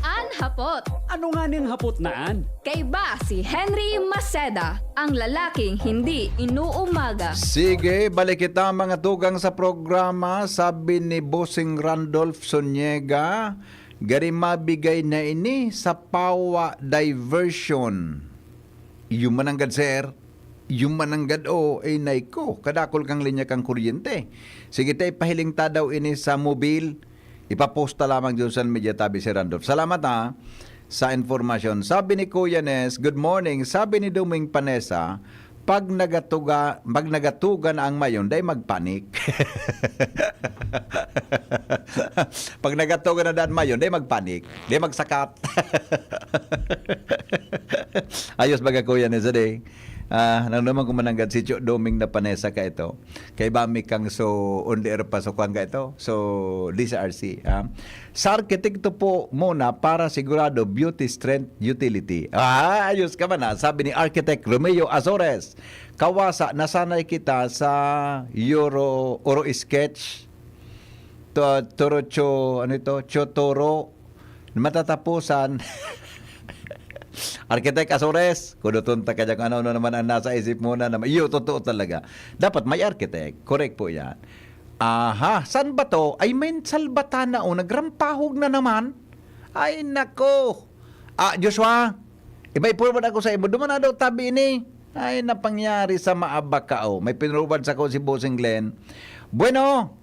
An hapot. Ano nga ning hapot na an? Kaiba si Henry Maceda, ang lalaking hindi inuumaga. Sige, balik kita, mga tugang, sa programa. Sabi ni Bossing Randolph Soniega, gari mabigay na ini sa power diversion. Iyo mananggad, sir. Iyo mananggad, o, eh, nay ko, kadakol kang linya kan kuryente. Sige, ta, ipahiling ta daw ini sa mobil. Ipapost ta lamang diyan sa media, tabi si Randolph. Salamat, ha, sa informasyon. Sabi ni Kuya Nes, "Good morning." Sabi ni Doming Panessa, "Pag nagatuga, pag nagatuga na ang mayon, dai magpanik." Pag nagatuga na daan mayon, dai magpanik. Dai magsakat. Ayos baga, Kuya Nes, adi. Ah, nang naman kung mananggad si Cho Doming na Panessa ka ito. Kay ba mi kang so only air pa so kwan ka ito? So, D C R C, ah. Sa arkitekto po muna para sigurado beauty, strength, utility. Ah, ayos ka man, ah. Sabi ni Architect Romeo Azores, "Kawasa, nasanay kita sa Euro, Euro sketch. To, Toro Cho, ano ito? Chotoro." Matatapusan. Architect Azores, kuduton ta ka dyan kung ano-ano naman ang nasa isip mo na naman. Iyo, totoo talaga. Dapat may architect. Correct po yan. Aha, saan ba to? Ay, may salbatana o, nagrampahog na naman. Ay, nako. Ah, Joshua, iba forward ako sa imo. Duman na daw tabi ini. Ay, napangyari sa maabak ka, oh. May pinurubad sa ko si Bossing Glenn. Bueno,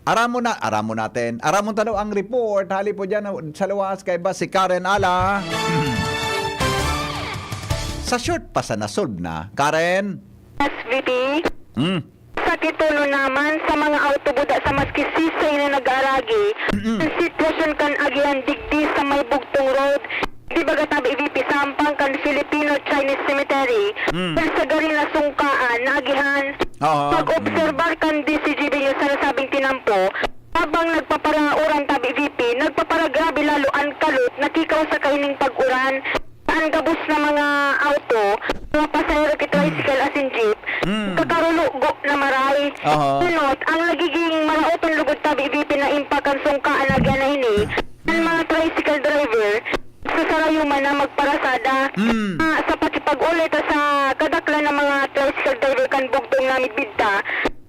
aramon na, aramon natin. Aramon ta daw ang report. Hali po dyan, sa luwas, kay ba si Karen Ala? Sa short pa sa na-solve na. Karen? Yes, V P. Hmm. Sa titulo naman, sa mga autobuda sa maski sisay na nag-aaragi, Mm-mm. ang sitwasyon kan agihan digdi sa may Bugtong Road, di baga tabi V P sa hampang kan Filipino-Chinese Cemetery, Mm. dahil sa gari na sungkaan na agihan. Oo. Pag-obserbar kan D C G B News sa nasabing tinampo, habang nagpaparauran tabi V P, nagpaparagrabe lalo an kalot na kikausa kaining pag-uran. An gabos na mga auto, mga pasahero ki tricycle asin jeep, Mm. kakarulo-go na maray. Aha. Sunod, ang nagiging maraoton lugod tabi V P na impact kan sungkaan na agihan na ini, ang mga tricycle driver, sasarayuman na magparasada. Mm. Ah, sa pakipag-uli ta sa kadaklan na mga tricycle driver kan bugtong na midbidta,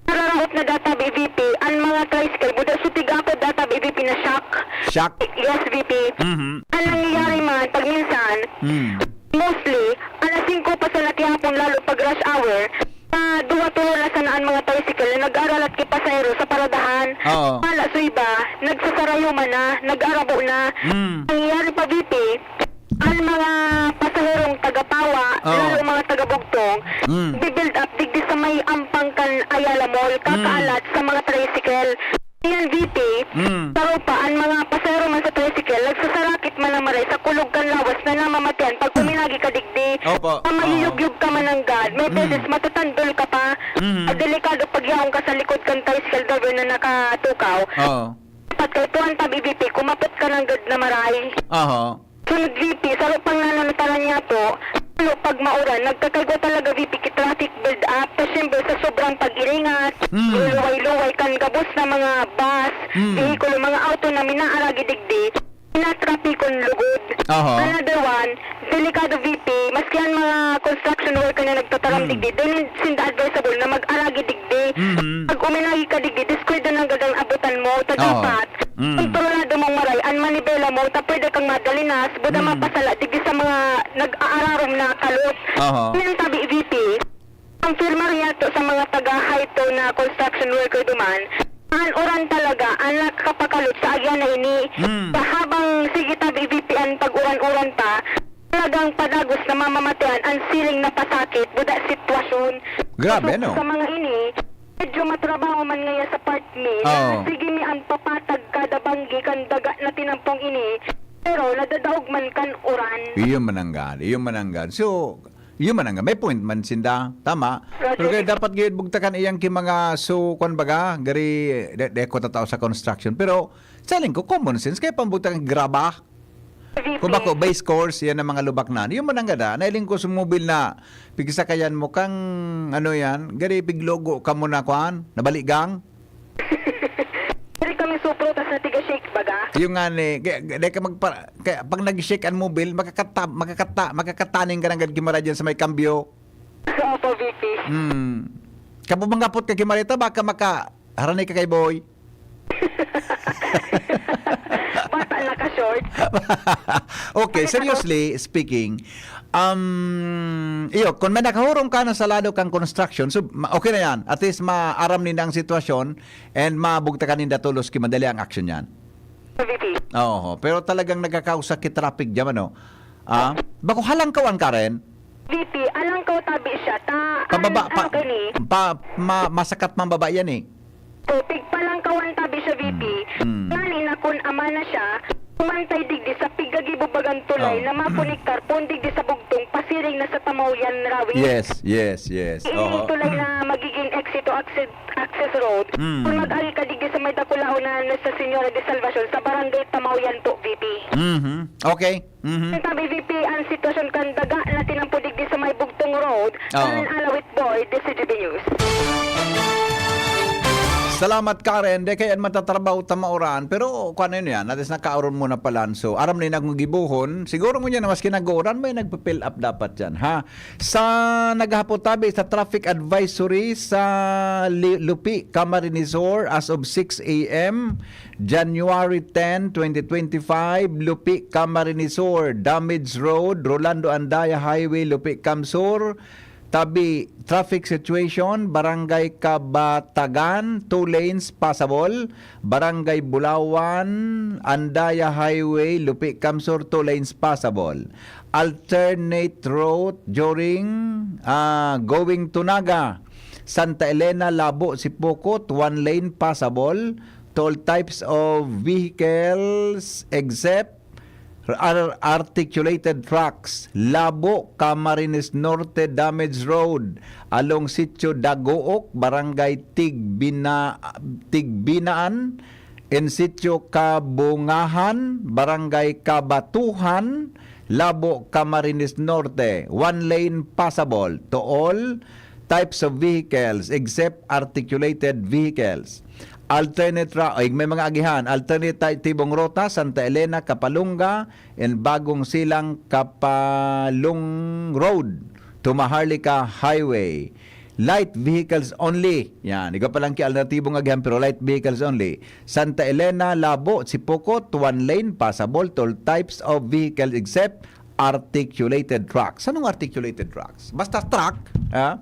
nararaot na data B V P, an mga tricycle, buda, sutig ako data B V P na shock. Shock? Yes, V P. Mhm. An nangyayari man, pag minsan, Mm. mostly, alas singko pa sa naghihapon, lalo pag rush hour, ah, duwa-tolo na sana an mga tricycle na nag-aaralat ki pasahero sa paradahan. Oo. Wala sa iba, nagsasarayuman na, nag-arabo na. Mm. Nangyayari pa, V P, an mga pasaherong taga-Pawa, Oo. lalo mga taga-Bugtong, Mm. bi-build up digdi sa may ampang kan Ayala Mall, Mm. kakaalat sa mga tricycle. Yan, V P, Mm. sa rupa, ang mga pasahero man sa tricycle, nagsasarakit man ang maray sa kulog kan lawas na namamatean pag puminagi ka digdi. Opo. Ang Oo. magiyugyog ka man ang gad, may Mm. beses matatandol ka pa. Mm. Ang delikado pag yaon ka sa likod kan tricycle driver na nakatukaw. Oo. Dapat kay tuwan tabi, V P, kumapot ka ng gad na maray. Oho. Sunod, V P, sa pang nananataran niya po, lalo pag mauran, nagkakaigwa talaga, V P, ki traffic build up. Tapos, syempre, sa sobrang pag-iringat, Mm. luway-luway kan gabos na mga bus, Mm. vehikulo, mga auto na minaaragi digdi, pinatrapikon lugod. Aha. Another one, delikado, V P, maski ang mga construction worker na nagtataram Mm. digdi, dai sinda advisable na mag-aragi digdi. Mhm. Pag uminagi ka digdi, diskuido na gad an abutan mo, Oo. tagdapat, Mm. kontrolado mong maray an manibela mo, ta pwede kang madalinas, buda Mm. mapasala digdi sa mga nag-aararom na kalot. Aha. Yan tabi, V P. Ang firma riyato sa mga taga-Haito na construction worker duman, an uran talaga ang nakapakalot sa agyan na ini. Mm. Sa habang sige tabi, V P, an pag-uran-uran pa, talagang padagos na mamamatean an siring na pasakit, buda sitwasyon. Grabe, Kusog ano? sa mga ini, medyo matrabaho man ngaya sa part mi, Oo. na sige mi an papatag kada banggi kan daga na tinampong ini, pero nadadaog man kan uran. Iyo mananggad, iyo mananggad. So, iyo mananggad. May point man sinda. Tama. Grabe. Pero kaya dapat gayud bugtakan iyang ki mga so, kwan baga, gari, de, de ko tatao sa construction. Pero, sa ling ko, common sense, kaya pambugtakan graba. V P. Kung bako, base course, yan ang mga lubak na. Yung mananggada, nailing ko sumubil na, pigsakayan mo kang, ano yan, gari piglogo ka mo na, kwan, nabaligang. Diri kami supro, tas natiga-shake baga. Yung nga ni, kaya, kaya ka magpa-, kaya pag nag-shake ang mobil, makakata-, makakata-, makakataning ka ng gad kimara dyan sa may kambyo. Opo, V P. Hmm. Kapag manggapot ka kimarita, baka maka, harani ka kay boy. Bata naka-short. Okay, Bata seriously speaking, um, iyo, kung may nakahurong ka na sa lado kang construction, so, ma-, okay na yan. At least, maaram ninda ang sitwasyon and mabugtakan ninda tolos ki madali ang action yan. V P. Oo, pero talagang nagkakausa ki traffic dyan, ano? Ah, bako halangkawan ka rin? V P, alangkaw tabi siya. Ta, Pababa, an, pa, ano gani? pa, ma-, masakat man baba yan eh. So, pigpalangkawan tabi siya, V P. Mm, mm. Ngani na kun ama na siya, kumantay digdi sa pigkagibo bagang tulay Oh, na mm. makoniktar pon digdi sa bugtong pasiring na sa Tamaoyan Rawi. Yes, yes, yes. Ini Oo. tulay na magiging exit to access, access road. Mm. Kung mag-ari ka digdi sa may dakulaon na Nuestra Señora de Salvacion sa Barangay Tamaoyan po, V P. Mhm. Okay. Mhm. Ang tabi, V P, ang sitwasyon kan daga na tinampo digdi sa may Bugtong Road, Oo. Alan Alawit Boy, D C G B News. Salamat, Karen. Di kaya matatrabaho ta mauran. Pero kung ano yun yan, at least nakauron muna pala. So, aram na yun akong gibuhon. Siguro ngunyan na mas kinag-uuran, may nagpa-fill up dapat yan, ha? Sa naghahapot tabi sa traffic advisory sa Li-, Lupi, Camarines Sur as of six a m, January ten, twenty twenty-five, Lupi, Camarines Sur, Damage Road, Rolando Andaya Highway, Lupi, Cam Sur, tabi, traffic situation, Barangay Kabatagan, two lanes passable, Barangay Bulawan, Andaya Highway, Lupi, Cam Sur, two lanes passable. Alternate route during, ah, going to Naga, Santa Elena, Labo, Sipocot, one lane passable to all types of vehicles except ar-, articulated trucks. Labo, Camarines Norte, Damage Road along Sitio Dagook, Barangay Tigbina-, Tigbinaan, in Sitio Kabungahan, Barangay Kabatuhan, Labo, Camarines Norte, one lane passable to all types of vehicles except articulated vehicles. Alternate ra-, ay, may mga agihan. Alternatibong ruta, Santa Elena, Kapalunga, and Bagong Silang, Kapalung Road to Maharlika Highway. Light vehicles only. Yan. Ikaw palang ki alternatibong agihan, pero light vehicles only. Santa Elena, Labo, Sipocot, one lane, passable to all types of vehicles except articulated trucks. Anong articulated trucks? Basta truck, ha?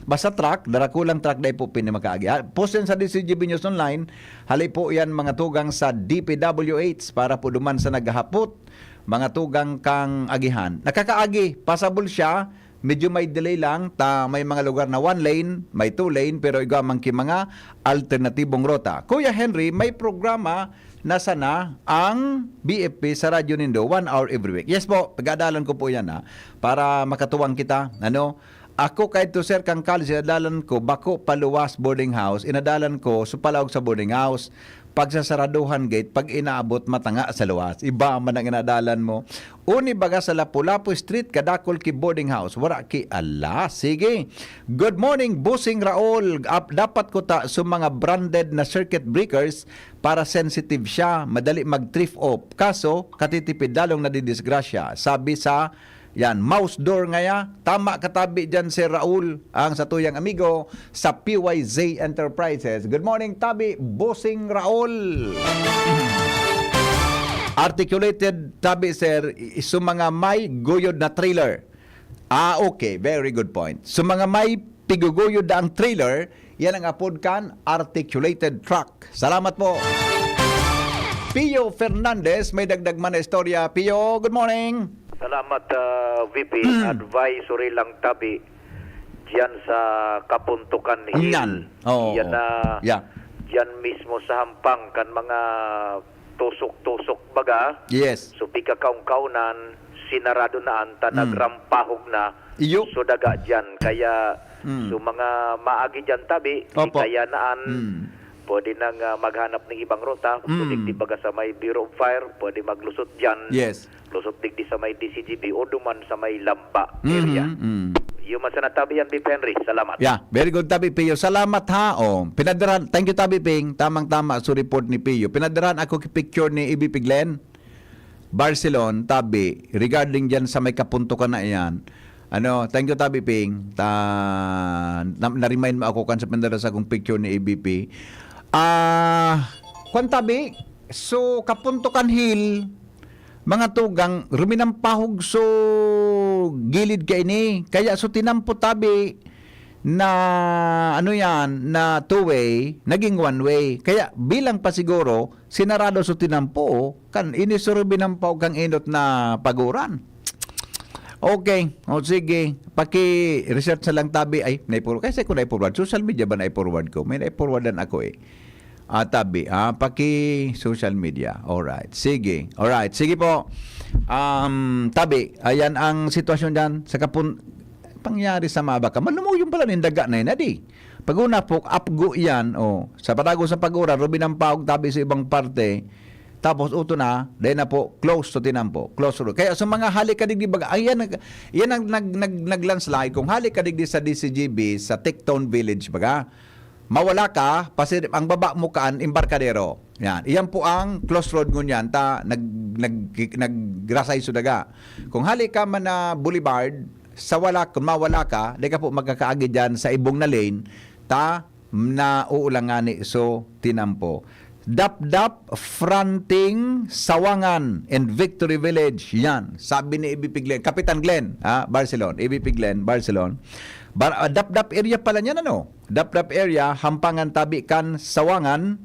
Basta truck, darakulang truck dai po pini makaagi. Ha? Post yan sa D C G B News Online, hali po yan mga tugang sa D P W H para po duman sa naghahapot, mga tugang kang agihan. Nakakaagi, passable siya, Medyo may delay lang, ta may mga lugar na one lane, may two lane, pero igwa man ki mga alternatibong rota. Kuya Henry, may programa na sana ang B F P sa radyo nindo, one hour every week. Yes po, pag-aadalan ko po yan, ha, para makatuwang kita. Ano? Ako kaidto, sir, kan college, inadalan ko, bako paluwas boarding house, inadalan ko, supalaog sa boarding house. Pagsasaraduhan gate, pag inaabot, matanga sa luwas. Iba man ang inadalan mo. Uni baga sa Lapu-Lapu Street, kadakol ki boarding house. Wara ki ala. Sige. Good morning, Bossing Raul. Ap-, dapat ko ta sa mga branded na circuit breakers para sensitive siya. Madali mag-thrift off. Kaso, katitipid lalong nadidisgrasya. Sabi sa, yan, mouse door ngaya. Tama katabi dyan, Sir Raul, ang satuyang amigo sa P Y Z Enterprises. Good morning, tabi, Bossing Raul. Articulated, tabi, sir, i-, sa mga may guyod na trailer. Ah, okay. Very good point. Sa mga may piguguyod na ang trailer, yan ang apod kan articulated truck. Salamat po. Pio Fernandez, may dagdag man na istorya. Pio, good morning. Salamat, ah, V P. Mm. Advisory lang tabi diyan sa Kapuntukan Hill. Yan. Oo. Yan na, Yeah. diyan mismo sa hampang kan mga tusok-tusok baga. Yes. So, pigkakaon-kaonan, sinarado na an ta, Hmm. nagrampahog na. Iyo. So, daga diyan. Kaya, Hmm. so, mga maagi diyan tabi, Opo. kaya na an, Hmm. pwede nang, ah, maghanap ng ibang ruta. So, Hmm. digdi baga sa may Bureau of Fire, pwede maglusot diyan. Yes. Lusot digdi sa may D C G B o duman sa may Lamba Mhm, area. mm. Iyo man sana tabi yan, Bip Henry. Salamat. Yeah, very good tabi, Pio. Salamat ha. Oh, pinadarahan, thank you tabi, Ping. Tamang-tama sa report ni Pio. Pinadarahan ako ki picture ni A B P Glenn Barcelon, tabi, regarding diyan sa may Kapuntukan na iyan. Ano, thank you tabi, Ping. Ta, na, na-remind mo ako kan sa pinadara sa akong picture ni A B P. Ah, kwan tabi, so Kapuntukan Hill, mga tugang, ruminampahog so gilid kaini. Kaya so tinampo tabi na, ano yan, na two-way, naging one-way. Kaya bilang pa siguro, sinarado so tinampo, kan ini so ruminampahog kang enot na paguran. Okay, o sige, paki-research na lang tabi. Ay, nai-forward. Kasi ko nai-forward. Social media ba nai-forward ko? May nai-forwardan ako eh. Ah, tabi, ah, paki social media. Alright. Sige. Alright. Sige po. Um, tabi, ayan ang sitwasyon diyan sa kapun-, pangyari sa Mabaka. Malumuyon pala nin daga na yun, adi. Pag una po, apgo yan, oh. Sa patago sa pag-uran, ruminampahog tabi sa ibang parte. Tapos uto na, dahil na po, close to tinampo. Close road. Kaya sa mga hali ka digdi baga, ayan, nag-, yan ang nag, nag, nag-landslide. Kung hali ka digdi sa D C G B, sa Tecton Village baga, mawala ka, pasir-, ang baba mo kaan, embarkadero. Yan. Iyan po ang close road ngunyan. Ta, nag, nag, nagrasay so daga. Kung hali ka man na boulevard, sa wala, kung mawala ka, di ka po magkakaagi dyan sa ibong na lane, ta, nauulang ngani so tinampo. Dapdap, fronting, Sawangan, and Victory Village. Yan, sabi ni A B P Glenn. Kapitan Glenn, ha, Barcelon. A B P Glenn, Barcelon. Bar-, ah, Dapdap area pala niyan, ano? Dapdap area, hampangan tabi kan Sawangan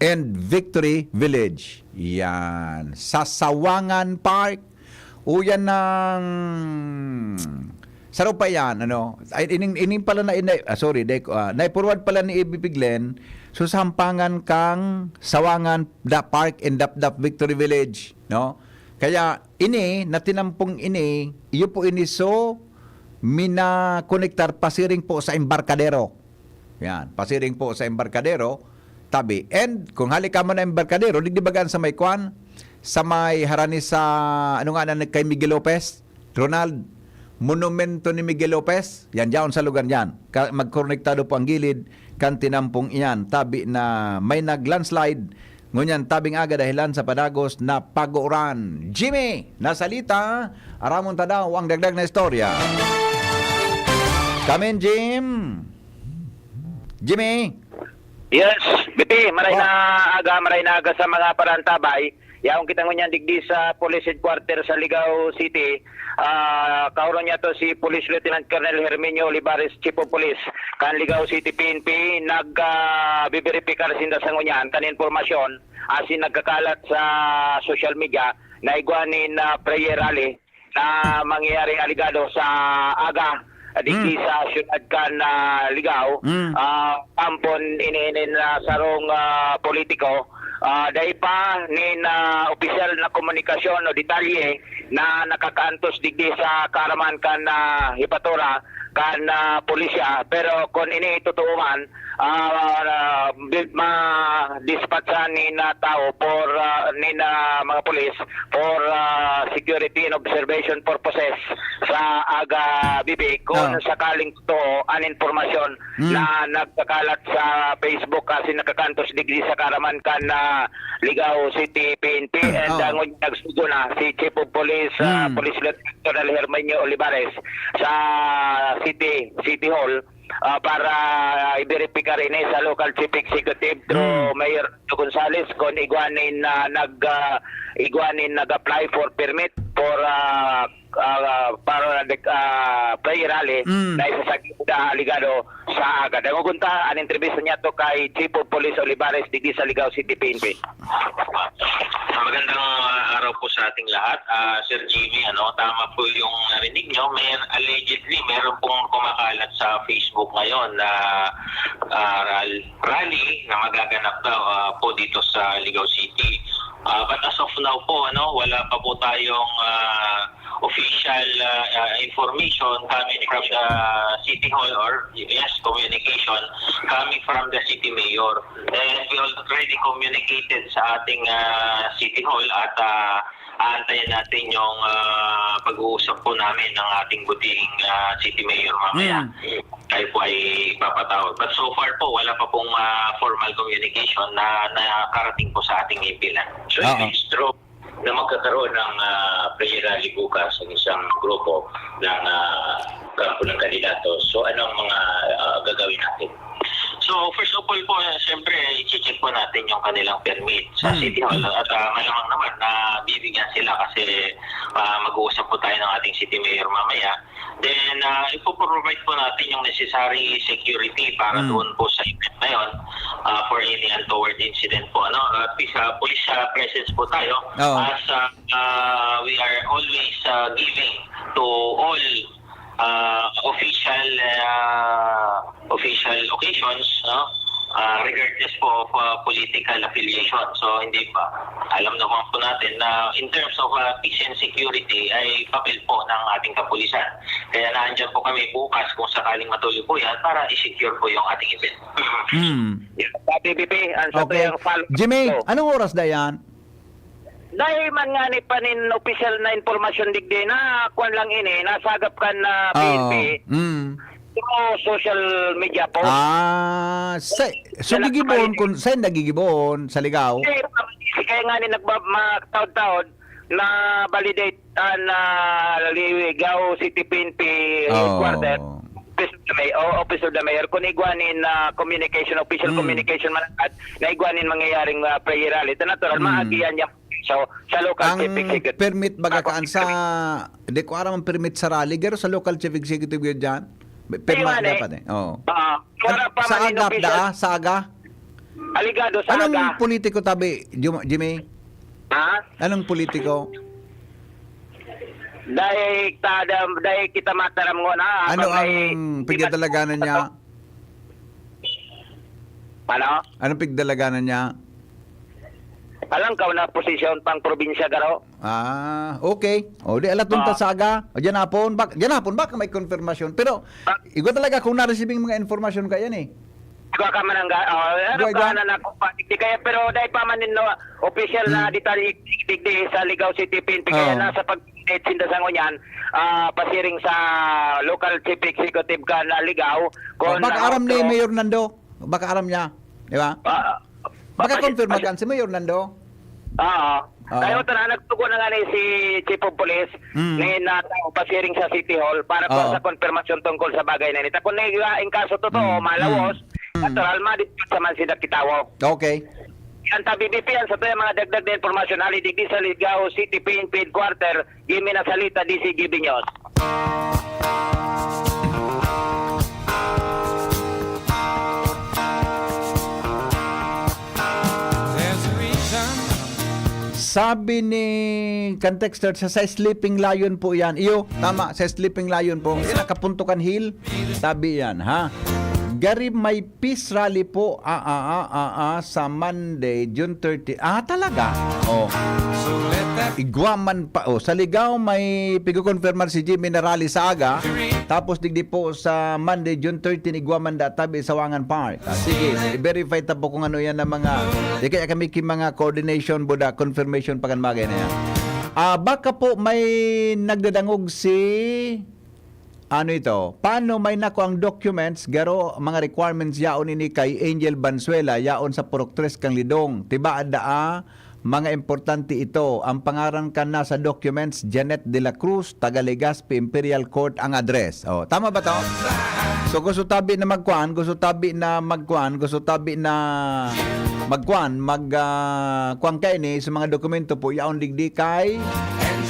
and Victory Village. Yan. Sa Sawangan Park, uyan ng saro pa yan, ano? Ay, ining, ining pala na, na, ah, sorry, de, ah, nai-forward pala ni A B P Glenn, so sa hampangan kang Sawangan, Da Park and Dapdap Victory Village, no? Kaya ini, na tinampong ini, iyo po ini so minakonektar pasiring po sa embarkadero. Yan, pasiring po sa embarkadero, tabi. And kung hali ka man na embarkadero, digdi bagan sa may kwan, sa may harani sa, ano nga na, kay Miguel Lopez? Ronald, monumento ni Miguel Lopez, yan, diyan sa lugar niyan. Ka-, magkonektado po ang gilid kan tinampong iyan. Tabi na may nag-landslide, ngunyan tabing aga dahilan sa padagos na pag-uuran. Jimmy, nasalita, aramon ta daw ang dagdag na istorya. Come in, Jim. Jimmy. Yes, B P, maray Oh. na aga, maray na aga sa mga parantabay. Yaon kita ngunyan digdi sa Police Headquarter sa Ligao City. Ah, kaoron niya to si Police Lieutenant Colonel Herminio Olivares, Chief of Police kan Ligao City P N P, nag, ah, biberipikar sinda sa ngunyan kan impormasyon asin nagkakalat sa social media na igwa nin, ah, prayer rally na mangyayari alegado sa aga, digdi Mm. sa siyudad kan, ah, Ligao, Mm. ah, ampon ini, ini na sarong, ah, politiko, ah, dai pa nin, ah, opisyal na komunikasyon o detalye na nakakaantos digdi sa kaaraman kan, ah, hepatura kan, ah, pulisya. Pero kun ini totoo man, ah, bi-, ma-dispatchan nin, ah, tao for, ah, nin, ah, mga pulis for, ah, security and observation purposes sa aga, Bibi, kung Ah. sakaling totoo an impormasyon Mm. na nagkakalat sa Facebook asin nakakantos digdi sa kaaraman kan, ah, Ligao City P N P. And, Ah. ah, ngunyan nagsugo na si Chief of Police, ah, Mm. Police Lieutenant Colonel Herminio Olivares sa City, City Hall, ah, para i-verify ini sa local chief executive through Mm. Mayor Gonzales kung igwa nin, ah, nag, ah, igwa nin nag-apply for permit for, ah, ah, para, ah, prayer rally Mm. na isasagip na alegado sa aga. Dangogon ta an entrevista niyato kay Chief of Police Olivares digdi sa Ligao City, P N P. Magandang, ah, araw po sa ating lahat. Ah, Sir Jimmy, ano, tama po yung narinig nyo. May, allegedly, meron pong kumakalat sa Facebook ngayon na, ah, ral-, rally na magaganap daw, ah, po dito sa Ligao City. Ah, but as of now po, ano, wala pa po tayong, ah, official, ah, ah, information coming from the City Hall or, yes, communication coming from the city mayor. And we already communicated sa ating, ah, City Hall at, ah, aantayin natin yung, ah, pag-uusap po namin ng ating butihing, ah, city mayor mamaya. Mm. Tayo po ay ipapatawag. But so far po, wala pa pong, ah, formal communication na nakarating po sa ating himpilan. So, Oo. If it's true na magkakaroon ng, ah, prayer rally bukas ang isang grupo ng, ah, kampo ng kandidato, so ano ang mga, ah, gagawin natin? So, first of all po, eh, siyempre, i-check po natin yung kanilang permit sa Hmm. City Hall. At, ah, malamang naman na bibigyan sila kasi, ah, mag-uusap po tayo ng ating City Mayor mamaya. Then, ah, ipo-provide po natin yung necessary security para Hmm. doon po sa event na yon, ah, for any untoward incident po, ano. At sa police, ah, presence po tayo Oo. as, ah, ah, we are always, ah, giving to all, ah, official, ah, official occasions, no? Ah, regardless po of, ah, political affiliation. So, hindi pa. Alam naman po natin na in terms of, ah, peace and security ay papel po ng ating kapulisan. Kaya naandyan po kami bukas kung sakaling matuloy po yan para i-secure po yung ating event. Hmm. Sa P B B, ang sa Okay. tuyang follow-up Jimmy, ko. Anong oras na yan? Dahil man nga ni pa nin opisyal na impormasyon digdi na kwan lang ini, nasagap kan, ah, Oo. P N P. Mm. Through social media post. Ah, sa, so Yan ang gigibohon kung saan nagigibohon sa Ligao? Kasi, kaya nga ni nagba-, ma-, taod-taod na validate an, ah, Ligao City P N P Oh. headquarter, Office of the May-, o Office of the Mayor, kung igwa nin, ah, communication, official Hmm. communication man agad, na igwa nin mangyayaring, ah, prayer rally. Ito natural, Hmm. maagihan niya. So, sa local Ang chief executive. permit baga Ako, kaan sa, di ko aram ang permit sa rally, pero sa local chief executive yun dyan. Perma Ayun, dapat eh. eh. Oo. Ah, wala pa Sa man in aga, official. daa? Sa aga? Aligado sa Anong aga. politiko tabi, Jum-, Jimmy? Ha? Anong politiko? Dahil ta-, da-, dahil kita mataram ngo na, Ano habang ang may pigdadalaganan niya? Ano? Anong pigdalaganan niya? Alam ka na posisyon pang probinsya, garo? Ah, okay. O, di alas dos Ah. sa aga. O, diyan hapon. Bak-, diyan hapon, baka may konfirmasyon. Pero, Ah. igwa talaga kung naresibing mga informasyon ka yan eh. Igwa ka man ang ga-, oh, ano Igwa, ka igwa. na nako-, di kaya, pero dahil pa man nin, no, official na Hmm. detalye, digdi sa Ligao City P N P, kaya Oo. nasa pag-, sinda sa ngunyan, ah, pasiring sa local chief executive ka na Ligao, Oh, kung baka ano, aram ni pero Mayor Nando. Baka aram niya. Di ba? Ah, Baka baka confirm baka kan si Mayor Nando. Oo. Oo. Kaya ito na, nagtugon na nga ni si Chief of Police, Mm. ni na tao pasiring sa City Hall para pa Oo. sa konfirmasyon tungkol sa bagay na ini. Tapos na yung, yung kaso totoo, Mm. malawos, Mm. natural, madispatch naman si Dakitawo. Okay. Yan, tabi B P yan, sa tayo mga dagdag na impormasyon, hali digdi sa Ligao City P N P Headquarter, Jimmy Nasalita, D C G B News. There's a reason. Sabi ni kan texter, sa, sa Sleeping Lion po yan. Iyo, tama, sa Sleeping Lion po. Yan, nakapunto kan hill. Sabi yan, ha? Gari may peace rally po, ah, ah, ah, ah, ah, sa Monday, June thirty. Ah, talaga? Oh. Igwa man pa, oh. Sa Ligao, may pigkukonfirmar si Jimmy na rally sa aga. Tapos digdi po sa Monday, June thirteen, igwa man da tabi sa Wangan Park. Ah, sige, i-verify ta po kung ano yan ang mga, di kaya kami ki mga coordination, buda, confirmation pa kan bagay na yan. Ah, baka po may nagdadangog si, ano ito, paano may nako ang documents, garo mga requirements yaon ini kay Angel Banzuela, yaon sa Purok Tres kang Lidong. Tiba daa, mga importante ito. Ang pangaran kan nasa documents, Janet de la Cruz, taga Legazpi Imperial Court ang address. Oh, tama ba to? So gusto tabi na magkuan, gusto tabi na magkuan, gusto tabi na magkuan, mag ah, kuan kaini sa mga dokumento po, yaon digdi kay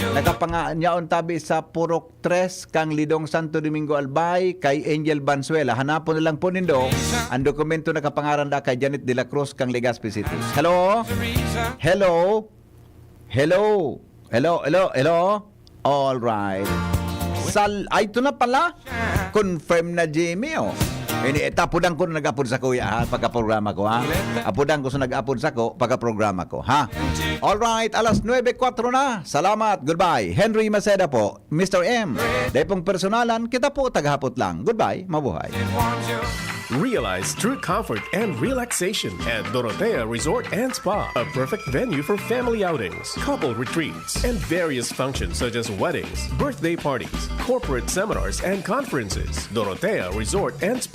nakapanga yaon tabi sa Purok Tres kang Lidong, Santo Domingo, Albay, kay Angel Banzuela. Hanapon na lang po nindo ang dokumento nakapangaran da kay Janet de la Cruz kang Legazpi City. Hello? Hello? Hello? Hello, hello, hello? All right. Sal, ay, ito na pala. Confirm na, Jimmy, oh. Ini, eh, apodan ko na nag-apod sa kuya, ha, pagka-programa ko, ha. Apodan ko sa nag-apod sa ko, pagka-programa ko, ha. All right, alas nuebe kwatro na. Salamat. Goodbye. Henry Maceda po, Mister M. Dai pong personalan, kita po taghapot lang. Goodbye. Mabuhay. Realize true comfort and relaxation at Dorotea Resort and Spa, a perfect venue for family outings, couple retreats, and various functions such as weddings, birthday parties, corporate seminars, and conferences. Dorotea Resort and Spa.